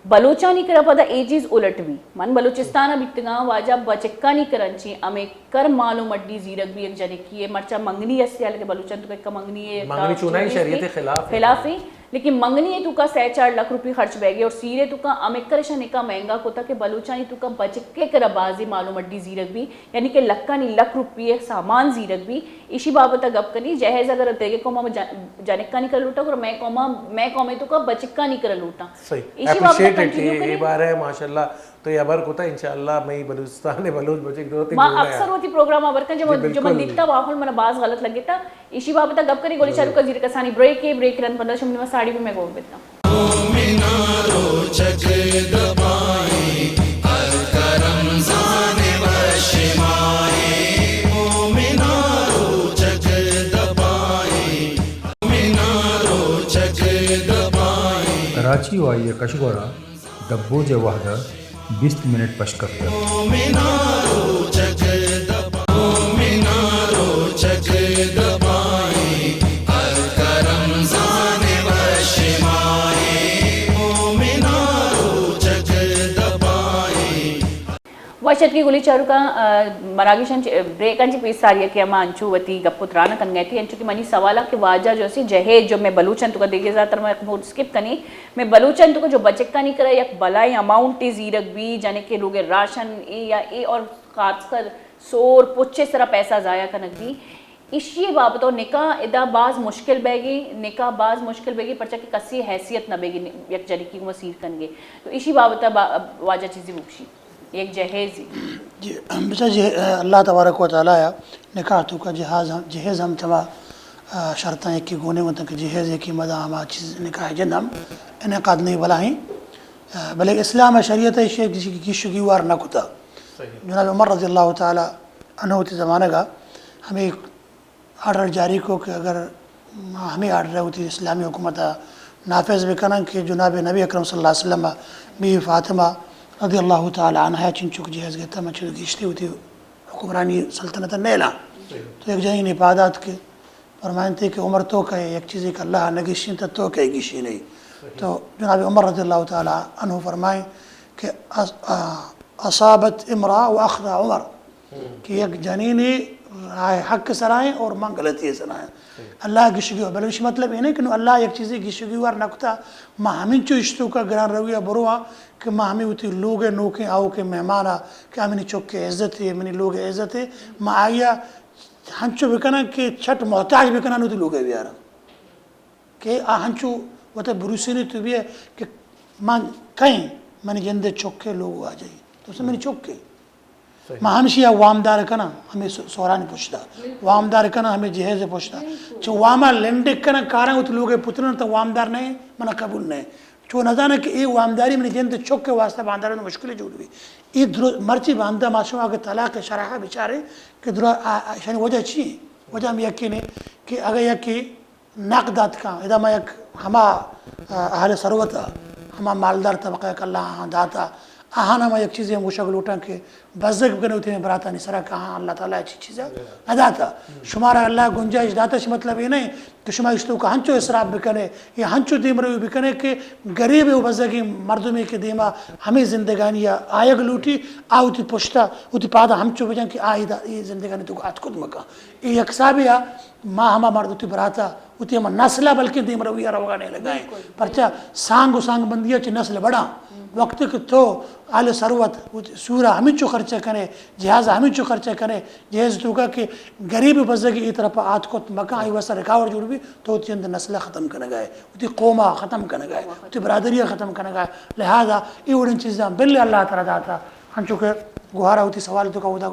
بلوچانی کرا پدا اے چیز الٹ بھی۔ من بلوچستان بیتگاں، واجہ بچکانی کرن چی ہمیں کر مال و مڈی زیرگ بھی ایک جنکی ہے، مرچا منگنی اسے، حالانکہ بلوچان تو ایک منگنی ہے، منگنی چونائی شریعت خلاف ہے۔ خلاف ہے۔ لیکن منگنی ء توکا سئے چار لکھ روپی خرچ بیگی اور سیرے توکا ہمکر اشاں نکاح مہنگا کتا کہ بلوچانی توکا بچکے کرا بازی مال و مڈی زیرگ بی، یعنی کہ لکھانی لکھ روپی ء سامان زیرگ بی۔ ایشی بابت ء گپ کنی، جہیز اگر دیگے قوم ء جن-، جنکانی کرا لوٹا، گڑا مئے قوم ء، مئے قوم ء توکا بچکانی کرا لوٹا۔ صحیح۔ ایشی بابت ء اپریشیٹ کنٹینیو اے کنی۔ بارے ماشاءاللہ تو اے ہبر کتا، انشاءاللہ مئی بلوچستان ء بلوچ بچک درو تئی ما گونا اکثر ء۔ وتی پروگرام ہبر کن، جب جی، من، جب من بالکل۔ دیتا واہل منا باز غلط لگتا۔ ایشی بابت ء گپ کنی، گولی چاروکا زیر کسانی بریک ء، بریک رند پدا شمنی ما ساڑی بھی میں گوب بیتا۔ مومنا روچگ دپائیں، ہلکا رمضان وش ماہیں۔ مومنا روچگ دپائیں، مومنا روچگ دپائیں۔ کراچی و آئی ء کشگورا دبوج ء وہد ء بیست منٹ پش کپتگ۔ مومنا روچگ دپا-، مومنا روچگ دپائیں، ہلکا رمضان وش ماہیں۔ مومنا روچگ دپائیں۔ وش اتکی گلی چاروکاں، آ، مراگشاں چ-، بریکاں چہ پیسر آ کہ ہما انچو وتی گپ و تران کنگا تی، انچو کہ منی سوال کہ واجہ جو سی جہیز جو میں بلوچاں توکا دیگے زیادہ تر میں موڈ سکپ کنی، میں بلوچاں توکا جو بچکانی کرا یک بلائیں اماؤنٹ زیرگ بی، جنے کہ لوگ راشن اے یا اے اور خاص کر سور پچے سرا پیسہ ضائع کنگ بی، ایشی بابت و نکاح ادا باز مشکل بیگی، نکاح باز مشکل بیگی، پرچا کہ کسی حیثیت نہ بیگی یک جنکی گوما سیر کنگے۔ تو ایشی بابت با-، واجہ چیزی بکشی۔ یک جہیزی۔ جی، بچا جی، اللہ تبارک و تعالی ء نکاح توکا جہاز ہم، جہیز ہم چما، آ، شرطاں یکی گونے گونتن کہ جہیز یکی مدا ہما چیز نکاح جند ہم انعقاد نہیں بلاہیں۔ آ، بلے اسلام ء شریعت ء ایشی گیش، گیش و گیوار نہ کتا۔ صحیح۔ جناب عمر رضی اللہ تعالی عنہ وتی زمانگ ء ہمیں آرڈر جاری کو کہ اگر ہمیں آرڈر وتی اسلامی حکومت ء نافذ بکنن کہ جناب نبی اکرم صلی اللہ علیہ وسلم ء بی بی فاطمہ رضی اللہ تعالی عنہا چنچک جہیز گتا، من چلو گیشتے وتی حکمرانی سلطنت ء نیلاں۔ تو یک جنین پادات کہ فرمائنتے کہ عمر تو کئے یک چیزے کہ اللہ نہ گیشینت تو کئے گیشینے۔ تو جناب عمر رضی اللہ تعالی عنہ فرمائیں کہ اص-، آ، اصابت امرأة و اخذ عمر۔ کہ یک جنینے راہ حق سرائیں اور من غلطی سرائیں۔ اللہ گشگی ہو، بلے اسی مطلب یہ نہیں کہ نو اللہ یک چیزے گشگی وار نکتا، ما ہمینچو اشتو کا گران روی بروا کہ ما ہمیں وتی لوگ نوکیں آؤ کے مہمانا کہ ہمیں چک عزت ہے، منی لوگ عزت ہے، ما آیا ہنچو بکنن کہ چھٹ محتاج بکنن وتی لوگ بیارن۔ کہ آ ہنچو وت بروسینی تو بیئے کہ من کئیں، منی جندے چکے لوگ واجہی۔ تو سے منی چکے۔ صحیح۔ من ہمشی آ وامدار کناں، ہمیں سو-، سورانی پشتا۔ بالکل۔ وامدار کناں، ہمیں جہیز پشتا۔ بالکل۔ چو واما لنڈک کناں، کاراں وت لوگے پترن تو وامدار نہیں، منا قبول نہیں۔ چو نزاناں کہ اے وامداری منی جند چک ءِ واسطہ بانداران مشکل جوڑ بی۔ اے درو-، مرچی باندا ما شما اگہ طلاق شرح بچاریں کہ درو-، آ-، آ-، اشانی وجہ چی ایں؟ وجہ ہم یقین ہے کہ اگہ یکی نقد دات کن، ادا ما یک ہما، آ، اہل ثروت، ہما مالدار طبقہ کہ اللہ آہاں داتا، آہاں ما یک چیزے ہم گوشگ لوٹاں کہ بزگ بکنے وتی براتانی سرا کہ آہاں اللہ تعالی چی چیزا نداتا۔ شمارا اللہ گنجائش داتا، اش مطلب اے نہیں کہ شما اش توکا ہنچو اسراف بکنے یا ہنچو دیمروی بکنے کہ غریب و بزگیں مردمے کہ دیما ہمے زندگانی آیگ لوٹی، آ وتی پشتا وتی پادا ہمچو بجن کہ آ ادا اے زندگانی توکا اتکت مکن۔ اے یک حسابے آ ما ہما مرد وتی براتا وتی ہما نسل ءَ بلکیں دیمروی ءَ روگا نیلگا ایں۔ پرچا سانگ و سانگ بندی ءَ چہ نسل بڑاں۔ وقتی کہ تو اہل ثروت وتی سورا ہمینچو خرچہ کنے، جہاز ہمینچو خرچہ کنے، جہاز توکا کہ غریب بزگی اے طرف آتکت مکن، آئی واسطہ رکاوٹ جوڑ بی، تو وتی جند نسل ختم کنگا ئے، وتی قوما ختم کنگا ئے، وتی برادری ختم کنگا ئے۔ لہذا اے وڑیں چیزاں بلے اللہ تعالی داتا، ہنچو کہ گوہارا وتی سوال توکا اودا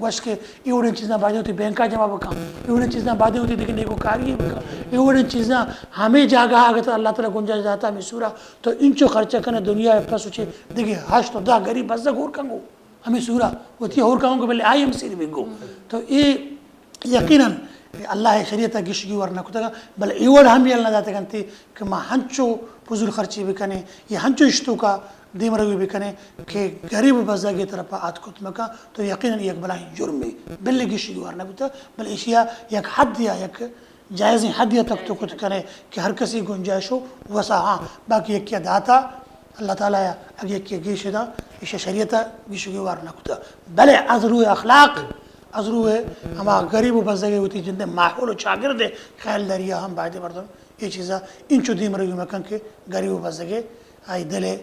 گوشت کہ اے وڑیں چیزاں باید وتی بینکا جمع بکن، اے وڑیں چیزاں باید وتی دگہ نیکوکاری بکن، اے وڑیں چیزاں ہمے جاگہ اگہ تو اللہ تعالی گنجائش داتا ہمے سورا تو انچو خرچہ کنے دنیا پس چے دگہ ہشت و دہ غریب بزگ ہور کنگو ہمے سورا وتی ہور کنگو بلے آئی ہم سیر بگو۔ تو اے یقیناً اللہ شریعت گشگی ور نہ کتگا، بلے اے وڑ ہم یل نہ داتگنتی کہ ما ہنچو فضول خرچی بکنیں یا ہنچو اشتوکا دیمروی بکنیں کہ غریب و بزگی طرفا آتکت مکن، تو یقیناً یک بلاہیں جرمے، بلے گشی گوار نہ بوتا، بلے ایشیا یک حد یا یک جائزیں حد یا تک تو کت کنے کہ ہر کسی گنجائش و وسا ہاں، باقی یکیا داتا اللہ تعالی یا اگہ یکیا گیش دا، ایشیا شریعت گشی گوار نہ کتا۔ بلے از روی اخلاق، از روی ہما غریب و بزگی وتی جندے ماحول و چاگردے خیال داریا ہم باید مردم اے چیزا انچو دیمروی مکن کہ غریب و بزگے آئی دل ء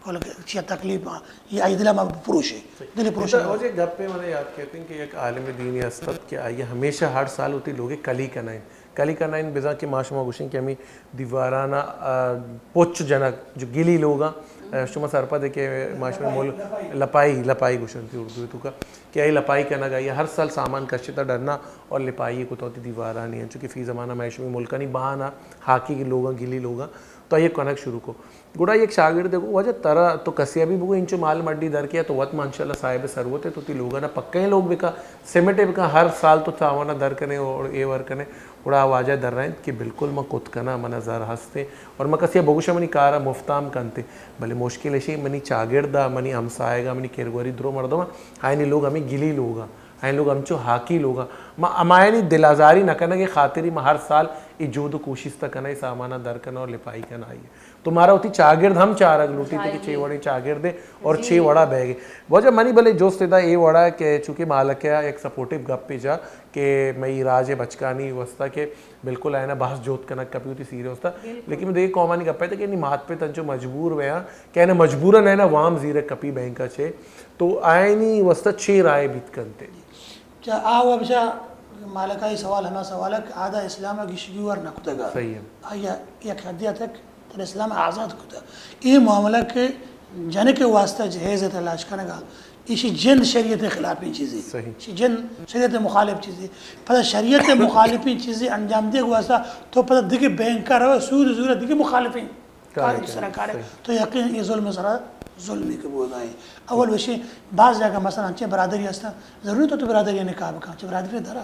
کل چیا تکلیف آں، یا آئی دل ء ما پروشے، دل پروشے۔ ادا واجہ گپے منا یاد کیت کہ یک عالم دینی است ات کہ آئی ہمیشہ ہر سال وتی لوگے کلی کنائیں۔ کلی کنائیں بزاں کہ ما شما گوشیں کہ ہمیں دیوارانا، آ، پچ جنگ جو گلی لوگاں، آ، شما سرپد ہے کہ ما شما مول لپائی، لپائی گوشنتی اردو تو کا کہ آئی لپائی کنگ آئی ہر سال سامان کشتا ڈنا اور لپائی کتا وتی دیوارانی ہیں، چونکہ فی زمانہ ما شما ملکانی بہانا ہاکی کے لوگاں، گلی لوگاں، تو آئی کنگ شروع کو۔ گڑا یک شاگرد کو واجہ ترا تو کسیا بھی بگو انچو مال مڈی در کیا تو وت ماشاءاللہ صاحب ثروت ہے، تو تی لوگا نا پکیں لوگ بکا، سیمنٹ بکا، ہر سال تو تاوانا در کنے اور اے ور کنے۔ گڑا واجہ در رہن کہ بالکل من کت کنا، منا زر ہستے اور من کسیا بگوشا منی کارا مفتام کنتے، بلے مشکل اشی منی چاگردا، منی ہمسایگا، منی کرگوری درو مردما، آئینی لوگ ہمیں گلی لوگا، آئین لوگ ہمچو ہاکی لوگا۔ ما ہمایانی دل آزاری نہ کنگ ء خاطری ما ہر سال اے جہد و کوشست کناں، اے سامانا در کناں اور لپائی کناں آئی۔ تو مارا وتی چاگرد ہم چارگ لوٹی تہ کہ چے وڑیں چاگردے اور چے وڑا بیگے۔ واجہ منی بلے جست ادا اے وڑا کہ چونکہ مالک ء یک سپورٹیو گپے جا کہ مئی راج ء بچکانی واسطہ کہ بالکل آئینا بحث جوت کنگ کپی وتی سیرے واسطہ۔ لیکن دگہ قومانی گپے تہ کہ نی مات پت انچو مجبور بیاں کہ آئینا مجبورا آئینا وام زیرگ کپی بینکا چے۔ تو آئینی واسطہ چے رائے بیت کنتے؟ چہ آ وبشا مالکائی سوال ہما سوال ہے کہ آدا اسلام گشگی ور نکتگا۔ صحیح ہے۔ آیا یک حدی تک تر اسلام آزاد کتا۔ اے معاملہ کہ جنک واسطہ جہیز تلاش کنگا، ایشی جند شریعت خلافیں چیزی۔ صحیح۔ ایشی جند شریعت مخالف چیزی۔ پدا شریعت مخالفیں چیزی انجام دیگ واسطہ تو پدا دگہ بینک کا رو سود زورا دگہ مخالفیں کارے سرا کارے۔ تو یقین اے ظلم سرا ظلمی کہ بوگا ایں۔ اول وشیں باز جاگہ مثلاً انچیں برادری ہستن، ضروری تو تو برادری نکاح بکن، چہ برادری درا۔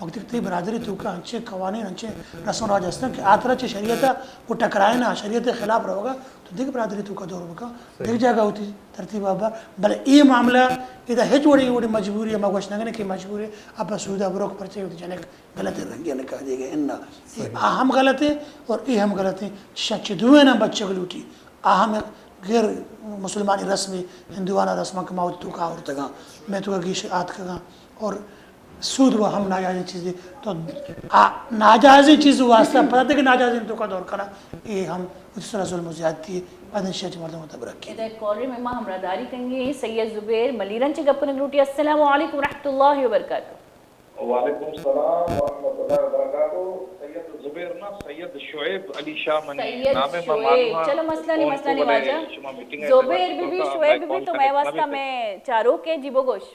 وقتی کہ تئی برادری توکا انچیں قوانین، انچیں رسم و راج ہستن کہ آ ترا چہ شریعت و ٹکرائنا، شریعت خلاف روگا، تو دگہ برادری توکا دور بکن، دگہ جاگہ ہوتی ترتیب ابا۔ بلے اے معاملہ ادا ہچ وڑی وڑی مجبوری ما گوش نگنے کہ مجبوری ابا سودا بروک پرچے ہوتی جنک غلط رنگی نکاح دیگا انا۔ اے آ ہم غلط ہے اور اے ہم غلط ہے۔ شچ دوئیں بچک لوٹی۔ آ ہم غیر مسلمانی رسم، ہندوانہ رسم کہ ما وتی توکا آورتگاں، میں توکا گیش آتکگاں اور سود و ہم ناجائزیں چیزے۔ تو آ ناجائزیں چیز واسطہ پدا دگہ ناجائزیں توکا دور کنا، اے ہم وتی سرا ظلم و زیادتی ہے۔ پدا شچ مردم تبرک کی۔ ادا کالر میں ما ہمراہ داری کنگے سید زبیر ملیرن چہ گپ کنگ لوٹی۔ السلام علیکم ورحمۃ اللہ وبرکاتہ۔ وعلیکم السلام ورحمۃ اللہ وبرکاتہ۔ سید زبیر نا، سید شعیب علی شاہ منی سید نام ہے، میں شعیب۔ معلوم ہے۔ چلو، مسئلہ نہیں، فون مسئلہ کو نہیں بلے واجہ۔ شما میٹنگ ہے، زبیر بی بی، شعیب بی بی تو میں واسطہ میں چاروک ہے جی، بگوش۔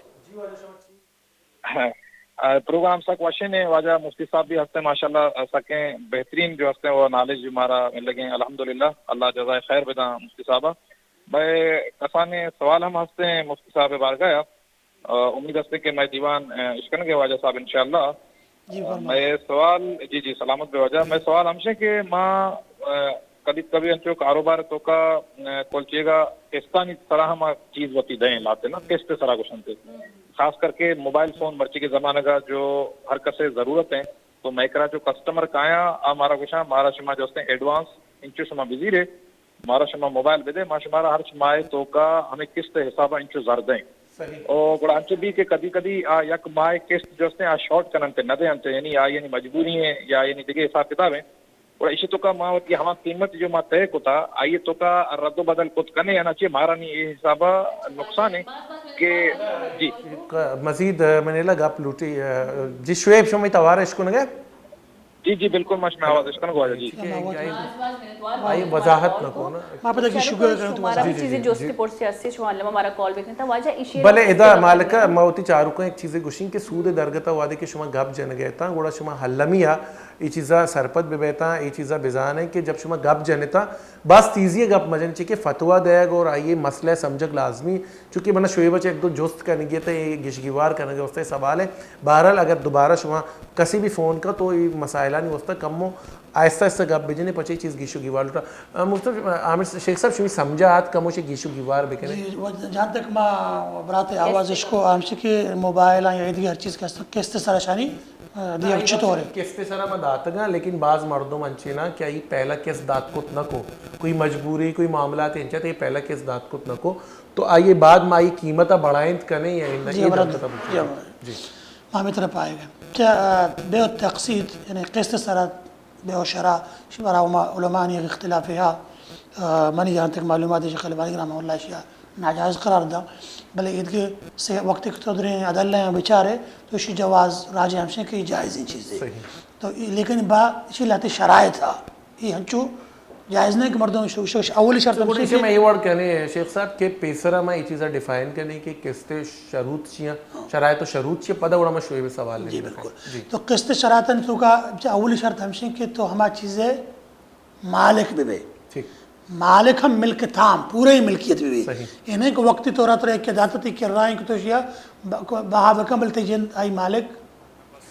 ہاں۔ آ، پروگرام سک وشیں، واجہ مفتی صاحب بھی ہستیں، ماشاءاللہ، آ، سکیں بہترین جو ہستیں وہ نالج مارا ملگیں، الحمدللہ، اللہ جزائے خیر بداں مفتی صاحب۔ میں کسانیں سوال ہم ہستیں مفتی صاحب بارگاہ، آ، امید ہستیں کہ میں دیوان، آ، اشکنگے واجہ صاحب انشاءاللہ۔ جی، آ، فرمائیں۔ میں سوال، جی، جی، سلامت بے واجہ۔ میں سوال ہمشیں کہ ما، آ، کبھی کبھی انچو کاروبار توکا، آ، کلچیگا قسطانی سرا ہم چیز وتی دیں لاتے نا، قسط سرا گوشنتے۔ خاص کر کے موبائل فون مرچی کے زمانہ کا جو ہر کسے ضرورت ہے، تو مئے کرا جو کسٹمر کایاں، آ مارا گوشاں، مارا شما جو ہستیں ایڈوانس انچو شما بزیرے، مارا شما موبائل بدے، ما شمارا ہرچ ماہ توکا ہمیں قسط حسابا انچو زر دیں۔ صحیح۔ او گڑا انچو بھی کہ کدی کدی آ یک ماہ قسط جو ہستیں، آ شارٹ کننتے، نہ دینتے، یعنی آ یعنی مجبوری ہیں یا یعنی دگہ حساب کتاب ہیں۔ گڑا ایشی توکا ما وتی ہما قیمت جو ما طے کتا، آئی توکا رد و بدل کت کنے یا نہ، چے مارا نی اے حسابا نقصان ہے کہ، جی۔ مزید، آ، منیلا گپ لوٹی، آ، جی شعیب، شما توار اشکنگے؟ جی، جی، بالکل، ما شما آواز اشکنگ واجہ، جی۔ ٹھیک ہے، آئی وضاحت نہ کو نا۔ ما پتہ کہ شکر کروں تو شمارا بھی چیزیں جست پرسے ہستی، شما علما مارا کال بکن تا واجہ ایشی بلے ادا مالکا، ما وتی چاروکاں ایک چیزے گوشیں کہ سود درگتا وادے کہ شما گپ جنگے تا، گڑا شما علمی آ اے چیزا سرپد بہ بیتاں، اے چیزا بزانیں کہ جب شما گپ جنتاں، بس تیزی گپ مجن، چہ کہ فتویٰ دیگ اور آئی مسئلہ سمجھگ لازمی، چونکہ منا شعیب چہ ایک دو جست کنگی تھا، اے گشگیوار کنگے واسطے سوال ہے۔ بہرحال اگر دوبارہ شما کسی بھی فون کا تو اے مسائلانی واسطے کم و آہستہ آہستہ گپ بجنے، پچے چیز گشگیوار لوٹا۔ آ، مفتی عامر شیخ صاحب، شمی سمجھا آت کم و شے گشگیوار بکنے۔ جی، و جہاں تک ما برات آواز اشکو، ہمشی کہ موبائل یا ایدگی ہر چیز کہ است، قسط سرا شانی دیگ چطور ہے؟ قسط سرا ما داتگاں، لیکن بعض مردم انچیں نا کہ آئی پہلا قسط دات کت نہ کو، کوئی مجبوری، کوئی معاملات انچیں تو آئی پہلا قسط دات کت نہ کو، تو آئی بعد ما آئی قیمت بڑھائیں کنیں یا نہ؟ جی، اے ہمراہ درکتا بچے۔ جی، ہمراہ۔ جی۔ ما ہمیں طرف آئے گا۔ کیا، آ، بے تقسیط، یعنی قسط سرا بے و شرع، شی برا ہما علماء نی اختلاف ہے۔ آ، منی جہاں تک معلومات ہے، شیخ البانی رحمہ اللہ شیعہ ناجائز قرار دا، بلے ایدگہ سے وقت کہ تو دریں عدل ہیں بچارے، تو شی جواز راجع ہمشیں کہ جائزیں چیزے۔ صحیح۔ تو ای-، لیکن با شی لاتے شرائط آ، ای ہنچو جائز نہیں کہ مردم شو-، شو-، اولی شرط تو ہمشیں گوڑے کہ میں یہ ورڈ کہنے ہیں شیخ صاحب کہ پیسرا میں یہ چیزا ڈیفائن کرنے کہ قسط شروط چیاں، ہاں۔ شرائط و شروط چیاں، پدا گڑا میں شعیب سوال جی، لے بالکل۔ جی۔ تو قسط شرائط تو کا اولی شرط ہمشیں کہ تو ہما چیزے مالک بہ بے۔ ٹھیک۔ مالک ہم ملک تام، پورے ملکیت بہ بے۔ صحیح۔ یہ نہیں کہ وقتی طور پر کہ داتا تی کرائیں کہ تو شیا ب-، بہا بکن بلتے جند آئی مالک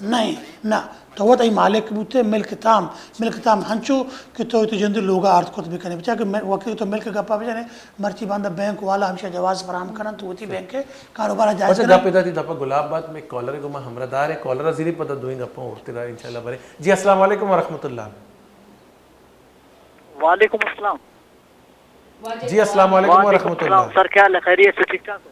نہیں، نہ۔ تو وت آئی مالک بوتے ملک تام، ملک تام ہنچو کہ تو تی جند لوگا آرت کت بکنے۔ بچا کہ میں وقتی تو ملک گپا بجانے، مرچی باندا بینک والا ہمشہ جواز فراہم کرن تو وتی بینک کاروبار جائز اچھا، کرن۔ گپ ادا تی دپا گلاب بات میں کالر گو ما ہمراہ دار ہے، کالر زیری پدا دوئیں گپاں اورتے دار انشاءاللہ برے۔ جی، السلام علیکم ورحمۃ اللہ۔ وعلیکم السلام۔ جی، السلام علیکم وعلیکم ورحمۃ السلام۔ اللہ۔ سر، کیا حال ہے؟ خیریت سے، ٹھیک ٹھاک ہو؟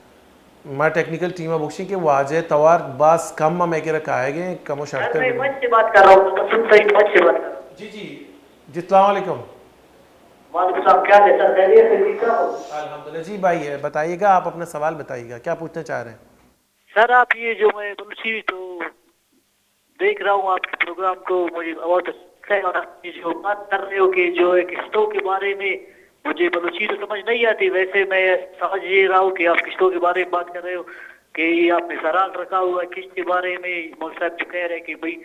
ما ٹیکنیکل ٹیم ء بخشیں کہ واجہ توار باز کم ہمیں کرا کائے گئے، کم و سر، شرطے میں بنے۔ مچ سے بات کر رہا ہوں، قسم سعید مچ سے بات کر رہا ہوں۔ جی، جی۔ جی، السلام علیکم۔ وعلیکم السلام، کیا حال ہے سر؟ خیریت سے، ٹھیک ٹھاک ہو؟ الحمدللہ۔ جی بھائی، بتائیے گا، آپ اپنا سوال بتائیے گا، کیا پوچھنا چاہ رہے ہیں؟ سر، آپ یہ جو میں بلوچی تو دیکھ رہا ہوں آپ کے پروگرام کو، مجھے بہت اچھا ہے، اور آپ یہ جو بات کر رہے ہو کہ جو ہے قسطوں کے بارے میں، مجھے بلوچی تو سمجھ نہیں آتی، ویسے میں سمجھ یہ رہا ہوں کہ آپ قسطوں کے بارے میں بات کر رہے ہو، کہ یہ آپ نے سوال رکھا ہوا ہے قسط کے بارے میں۔ مول صاحب جو کہہ رہے ہیں کہ بھئی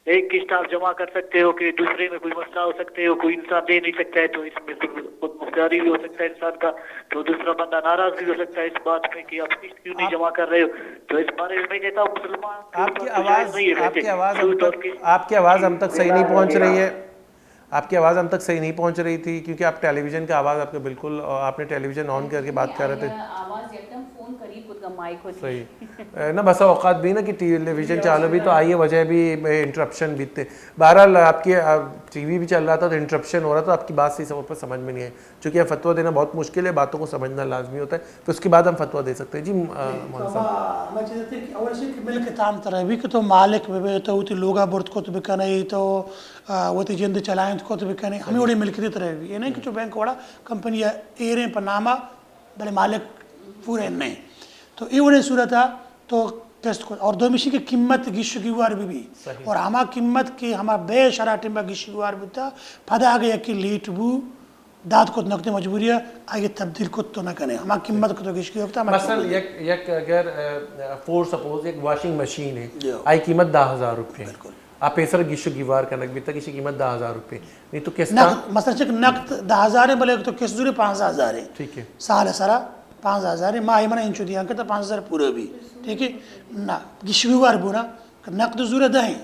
ایک قسط آپ جمع کر سکتے ہو کہ دوسرے میں کوئی مسئلہ ہو سکتے ہو، کوئی انسان دے نہیں سکتا ہے تو اس میں تو خود مختاری بھی ہو سکتا ہے انسان کا، تو دوسرا بندہ ناراض بھی ہو سکتا ہے اس بات میں کہ آپ قسط کیوں نہیں آپ جمع کر رہے ہو۔ تو اس بارے میں میں کہتا ہوں مسلمان کے آپ اوپر کی تو جائز آواز، نہیں ہے آپ ویسے کی آواز ہم جھوٹ اور تک، قسط آپ کی آواز ہم تک صحیح نہیں پہنچ رہی ہے۔ آپ کی آواز ہم تک صحیح نہیں پہنچ رہی تھی، کیونکہ آپ ٹیلی ویژن کا آواز آپ کے بالکل، آپ نے ٹیلی ویژن آن کر کے بات کر رہے تھے۔ آواز یکدم فون قریب کت گا مائیک کو۔ صحیح۔ اے، نہ، بسا اوقات بھی نا کہ ٹیلی ویژن چالو بھی تو آئیے وجہ بھی انٹرپشن بھی تھے۔ بہرحال، آپ کی، آ، ٹی وی بھی چل رہا تھا تو انٹرپشن ہو رہا تھا، آپ کی بات صحیح طور پر سمجھ میں نہیں آئی۔ چونکہ یہ فتویٰ دینا بہت مشکل ہے، باتوں کو سمجھنا لازمی ہوتا ہے، پھر اس کے بعد ہم فتویٰ دے سکتے ہیں۔ جی، آ، جی، مولانا تو صاحب۔ ہما، ہما چیز ہے کہ اول شے کہ ملک تام ترا بھی کہ تو مالک بہ بے، تو وتی لوگا برت کت بکنے، تو، آ، وتی جند چلائنت کت بکنے، ہمیں وڑی ملک ترا بھی۔ یہ نہیں کہ تو بینک وڑا کمپنی ایریں پر ناما، بلے مالک پورے نہیں۔ تو اے وڑیں صورت آ تو قسط کو، اور دومی شی کہ قیمت گیش و گیوار بھی بھی۔ صحیح۔ اور ہما قیمت کہ ہما بے شرا ٹیما گیش و گیوار بوتا، پدا اگے یکی لیٹ بو، دات کت نہ کتے، مجبوری ءَ آئی تبدیل کت تو نہ کنے، ہما قیمت کو تو گشکی ہوتا، ہما مثلاً قیمت۔ یک، یک اگر، ا، فور سپوز یک واشنگ مشین ہے، جی۔ آئی قیمت دہ ہزار روپے ہے۔ بالکل۔ آ پیسر گیش و گیوار کنگ بیتا کہ اسی قیمت دہ ہزار روپے۔ نہیں تو قسط نقد، مثلاً چک نقد دہ ہزار ہے، بلے تو قسط زورے پانزدہ ہزار ہے۔ ٹھیک ہے۔ سال سرا پانزدہ ہزار ہے، ماہ من انچو دیاں کہ تو پانزدہ ہزار پورا بھی۔ ٹھیک ہے؟ نہ، گیش و گیوار بونا، نقد زورے دہ ہیں۔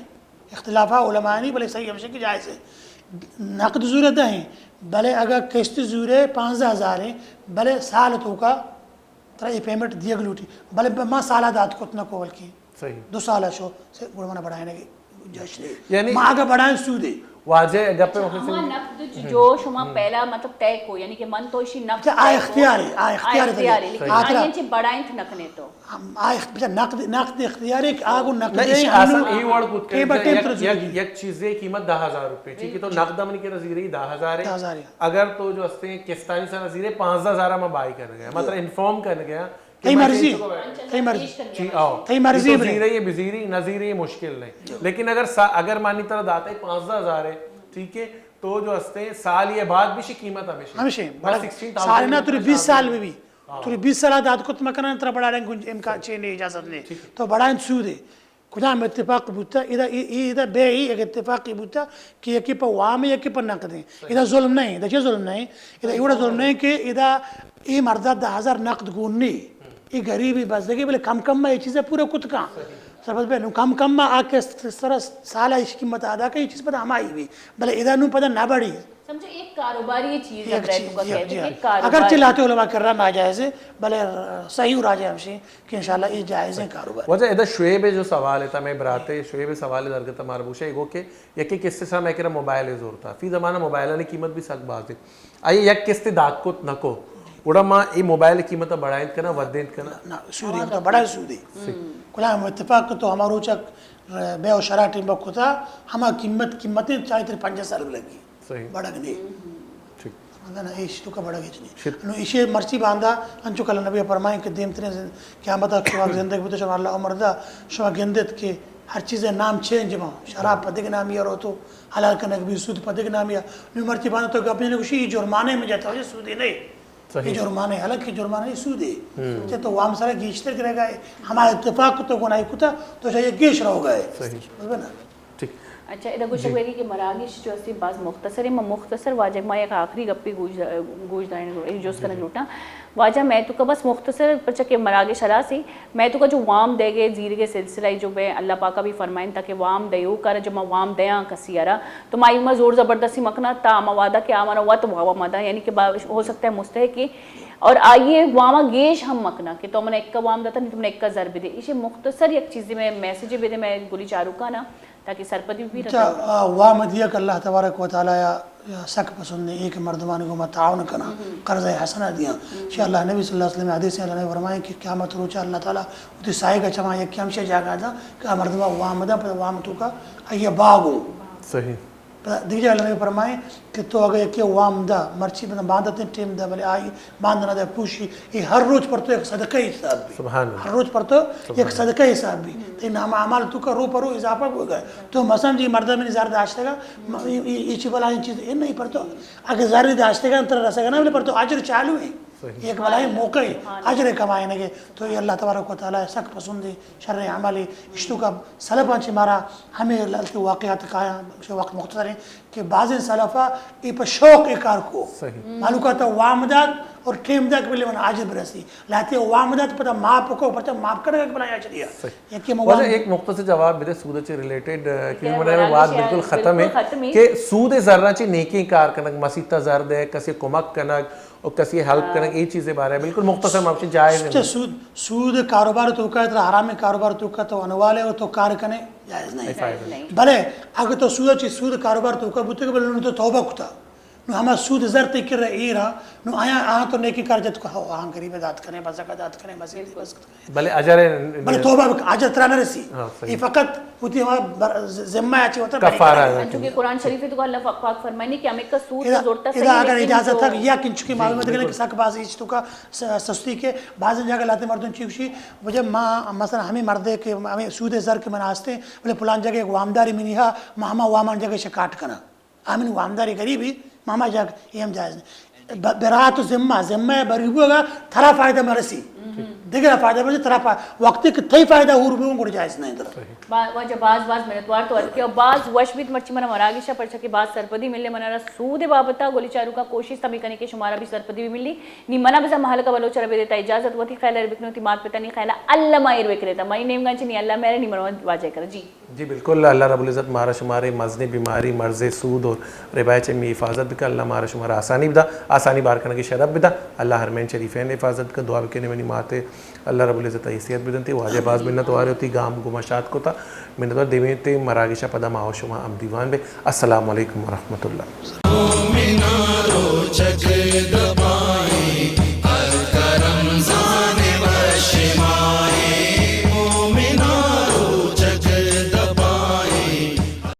اختلاف علماء نہیں، بلے صحیح ہمشہ کہ جائز ہے۔ نقد زورے دہ ہیں، بلے اگر قسط زورے پانزدہ ہزار ہیں، بلے سال تو کا ترا یہ پیمنٹ دیگ لوٹی، بلے ما سالا دات کت نہ کو بلکہ صحیح۔ دو سال شو سے گڑ منا بڑھائے نہ جش نہیں۔ یعنی ما اگر بڑھائیں سود ہے۔ واجہ گپ ہے، ہما نقد جو شما پہلا مطلب طے کو، یعنی کہ من تو اسی نقد اچھا، آ طے کو۔ اختیار ہے، آ اختیار ہے، اختیار ہے، لیکن آ چی بڑھائیں تھے نہ کنے تو۔ ہم آ اخت-، بچا نقد، نقد اختیار ہے کہ آگو نقد نہیں، ہے، اصل ہم یہ وڑ کت کہ یک، یک، یک چیز ہے قیمت دہ ہزار روپے، ٹھیک ہے، تو نقد من کے زیرے دہ ہزار ہے۔ دہ ہزار ہے۔ اگر تو جو ہستے ہیں قسطانی سر زیرے پانزدہ ہزار میں بائی کر گیا، مطلب انفارم کر گیا کہ تئی میں مرضی، تئی مرضی۔ جی، آؤ۔ تئی مرضی تو بنے۔ زیرے یہ بزیری، نہ زیرے یہ مشکل نہیں۔ لیکن اگر سا-، اگر مانی طرح داتا ہے پانزدہ ہزار ہے، ٹھیک ہے، تو جو ہستے ہیں سال یہ بعد بھی شی قیمت ہمیشہ ہمیشہ، بس بڑا سکسٹین تھاؤزینڈ سال نہ، تو بیس سال بھی بھی۔ ہاں۔ تو بیس سال دات کت مکنن، ترا بڑا رنگ گنج-، امکان چین اجازت نہیں۔ ٹھیک ہے۔ تو بڑا سود ہے۔ کجام اتفاق بوتا، ادا، ای-، ای-، ادا بے ای ایک اتفاقی بوتا کہ یکی پہ وام ہے، یکی پہ نقد ہے۔ ادا ظلم نہیں، ادا چی ظلم نہیں؟ ادا ایوڑا ظلم نہیں کہ ادا ای مردا دہ ہزار نقد گون نہیں۔ ای غریبی بزگی، بلے کم کم ما ای چیزیں پورا کت کن۔ سرپد بے، نو کم کم ما آ کہ سر سال ایش قیمت ادا کہ ای چیز پدا ہمائی بھی۔ بلے ادا نو پدا نہ بڑی۔ سمجھو، ایک کاروباری چیز یک اگر ہے چیز، تو جی، کہتے جی، ہیں ہاں۔ کہ کاروباری۔ اگرچہ لہتے علماء کرا ناجائز ہے، بلے صحیح و راجح ہمشی کہ انشاءاللہ یہ جائز ہیں کاروبار۔ واجہ ادا شعیب جو سوال ہے تھا، میں براتے شعیب سوال درگت ہمارا بوشا، ایگو کہ یکی قسط سا میں کرا موبائل ہے زور تھا۔ فی زمانہ موبائلانی قیمت بھی سک باز ہے۔ آئی یک قسط دات کت نکو۔ گڑا ما ای موبائل قیمت بڑھائیں کنا، ودیں کنا۔ نہ، سودی ہم تو بڑا سودی۔ کلا ہم اتفاق تو ہمارو چک بے و شرا ٹیم بکتا، ہما قیمت، قیمتیں چاہی تر پنجاہ سال لگی۔ صحیح۔ بڑگ نہیں۔ ٹھیک۔ سمجھا نا؟ ایش تو کا بڑگ ہچ نہیں۔ نو ایشے مرچی باندا، انچو کل نبی فرمائیں کہ دیم ترین زند-، قیامت شما زندگ بوتے، شما اللہ عمر دا، شما گندت کہ ہر چیز نام چینج با، شراب پہ دگ نامی رو تو حلال کنگ بھی سود پہ دگ نامی۔ نو مرچی باندا تو گپ نہیں گوشی، یہ جرمانے میں جاتا ہو، یہ سودی نہیں۔ صحیح۔ یہ جرمانے، حالانکہ جرمانے یہ سودی۔ چہ تو وام سرا گیشتر کرے گا، ہما اتفاق تو گناہی کتا، تو چاہیے گیش رہو گئے۔ صحیح۔ بس بنا۔ ٹھیک۔ اچھا، ادا گوشگ بیگی کہ مراگش جو استی باز مختصر ہے، ما مختصر واجہ ما یک آخری گپی گوش، گوش دائیں، ایک جست کنگ لوٹاں۔ واجہ میں تو کا بس مختصر، پرچہ کہ مراگش ہلاسی، میں تو کا جو وام دے گے، زیر گے سلسلہ جو بے اللہ پاکا بھی فرمائیں تاکہ وام دیو کر، جو ما وام دیاں کسی ارا، تو ما ایما زور زبردستی مکنا تا ہما وعدہ کہ آ منا وت وام دا، یعنی کہ با-، ہو سکتا ہے مستحق ہے، اور آئیے واما گیش ہم مکنا کہ تو منا اکا وام داتا، نہیں تو منا اکا زر بدے۔ اسے مختصر یک چیزی میں میسج بدے میں گلی چاروکانا۔ تاکہ سرپدی بھی اچھا، رکھیں۔ آ، وام دیا کہ اللہ تبارک و تعالی یا، یا سک پسند ہے، ایک مردمانی کو ما تعاون کنا، قرض حسنہ دیا۔ شی اللہ نبی صلی اللہ علیہ وسلم حدیث ہے، اللہ نے فرمائے کہ قیامت روچ اللہ تعالی اتی سائے کا چما یک کم شے جاگا دا کہ آ مردمہ وام دا، پر وام تو کا یہ باغو۔ صحیح۔ پر دیگه اللہ نے فرمائے کہ تو اگر یکی وام دا، مرچی بنا باندتے ٹیم دا، بلے آئی باند نہ دے پوشی، یہ ہر روز پر تو ایک صدقہ حساب بھی۔ سبحان اللہ۔ ہر روز پر تو ایک صدقہ حساب بھی۔ تئی نام اعمال تو کا رو پر رو اضافہ ہو گئے۔ تو مثلاً جی مردم نے زر داشتگا، م-، یہ، یہ، یہ چی بلا یہ چیز یہ نہیں پر تو۔ اگر زر داشتگا انتر رسگا نہ بلے پر تو اجر چالو ہے۔ صحیح۔ ایک بلاہیں موقع ہے، اجر کمائے نگے۔ تو یہ اللہ تبارک و تعالی سک پسند ہے، شر عمل ہے۔ اشتو کا سلفاں چی مارا ہمیں لالتی واقعات کایا، وقت مختصر ہے۔ کہ بعض سلفا ای پہ شوق ای کار کو۔ صحیح۔ مالوکا تا وام دات اور ٹیم دات بلے من آجر برسی۔ لاتے وام دات پتا ماپ کو، پتا ماپ کرے کہ بلا یا چلیا۔ صحیح۔ یکی مو واجہ وام ایک نقطہ سے جواب بدے سود چے ریلیٹڈ، اے، کیونکہ من بات بالکل ختم ہے کہ سود زرنا چے نیکی کار کنگ، مسیتا زر دے، کسی کمک کنگ اور کسی ہیلپ کنگ، یہ چیزیں بارے بالکل مختصر ماپشی جائز ہے۔ سود، سود کاروبار تو کا، حرام کاروبار تو کا تو انوالے اور تو کار کنے۔ جائز نہیں۔ جائز نہیں۔ بلے اگر تو سود چی سود کاروبار تو کا بوتے کہ بلے تو توبہ کتا۔ نو ہما سود زر تے کر ایرا، نو آیا آ تو نیکی کار جت کو، ہاں، غریب دات کنے، بزکا دات کنے، مسیت بس کنے۔ بلے اجر بلے توبہ بک، اجر ترا نہ رسی۔ ہاں، صحیح۔ یہ فقط ہوتی ہما بر-، ذمہ اچھی ہوتا کفارہ ہے۔ چونکہ قرآن شریف تو اللہ پاک فرمانی کہ ہمیں کا سود ادا، زورتا ادا صحیح اگر اجازت تک یا کنچو کی معلومات کہ سک باز ایچ تو کا س-، سستی کے بعض جگہ لاتے مردم چیوشی وجہ ما مثلاً ہمیں مردے کے ہمیں سود زر کے مناستے بلے پلان جگہ ایک وامداری منی ہا، ما ہما وامان جگہ شکاٹ کنا۔ آ منی وامداری غریبی، ماما جاگ، اے ہم جائز نہیں۔ ب-، برات و ذمہ، ذمہ بری بوگا ترا فائدہ مرسی، دگرا فائدہ مرسی، ترا فا-، وقتی کہ تئی فائدہ ہور بو گڑ جائز نہیں ترا۔ با-، واجہ باز باز منتوار تو اتکے اور باز وش بیت مرچی منا مراگشا، پرچا کہ باز سرپدی ملے منا را سود بابتا۔ گلی چاروکا کوشش تمی کنے کہ شمارا بھی سرپدی بھی ملی۔ نی منا بزا مہلکا بلوچ را بدے تا اجازت، وتی خیال ایر بکنو، تی مات پتانی خیال اللہ ما ایر بکنے تا مئی نیمگان چنی اللہ مہر نی منو واجہ کر جی۔ جی بالکل، اللہ رب العزت مارا شمارے مزنیں بیماری، مرض، سود اور ربا چہ می حفاظت بکن۔ اللہ مارا شمارا آسانی بدا، آسانی بار کنگی شرف بدا۔ اللہ حرمین شریفین حفاظت بکن۔ دعا بکنے منی ماتے اللہ رب العزت ای صحت بدنتی۔ واجہ باز منت وارے ہوتی گام گما شاد کوتا۔ منت وار دیویں تے مراگشا پدا ما و شما ہم دیوان بے۔ السلام علیکم ورحمۃ اللہ۔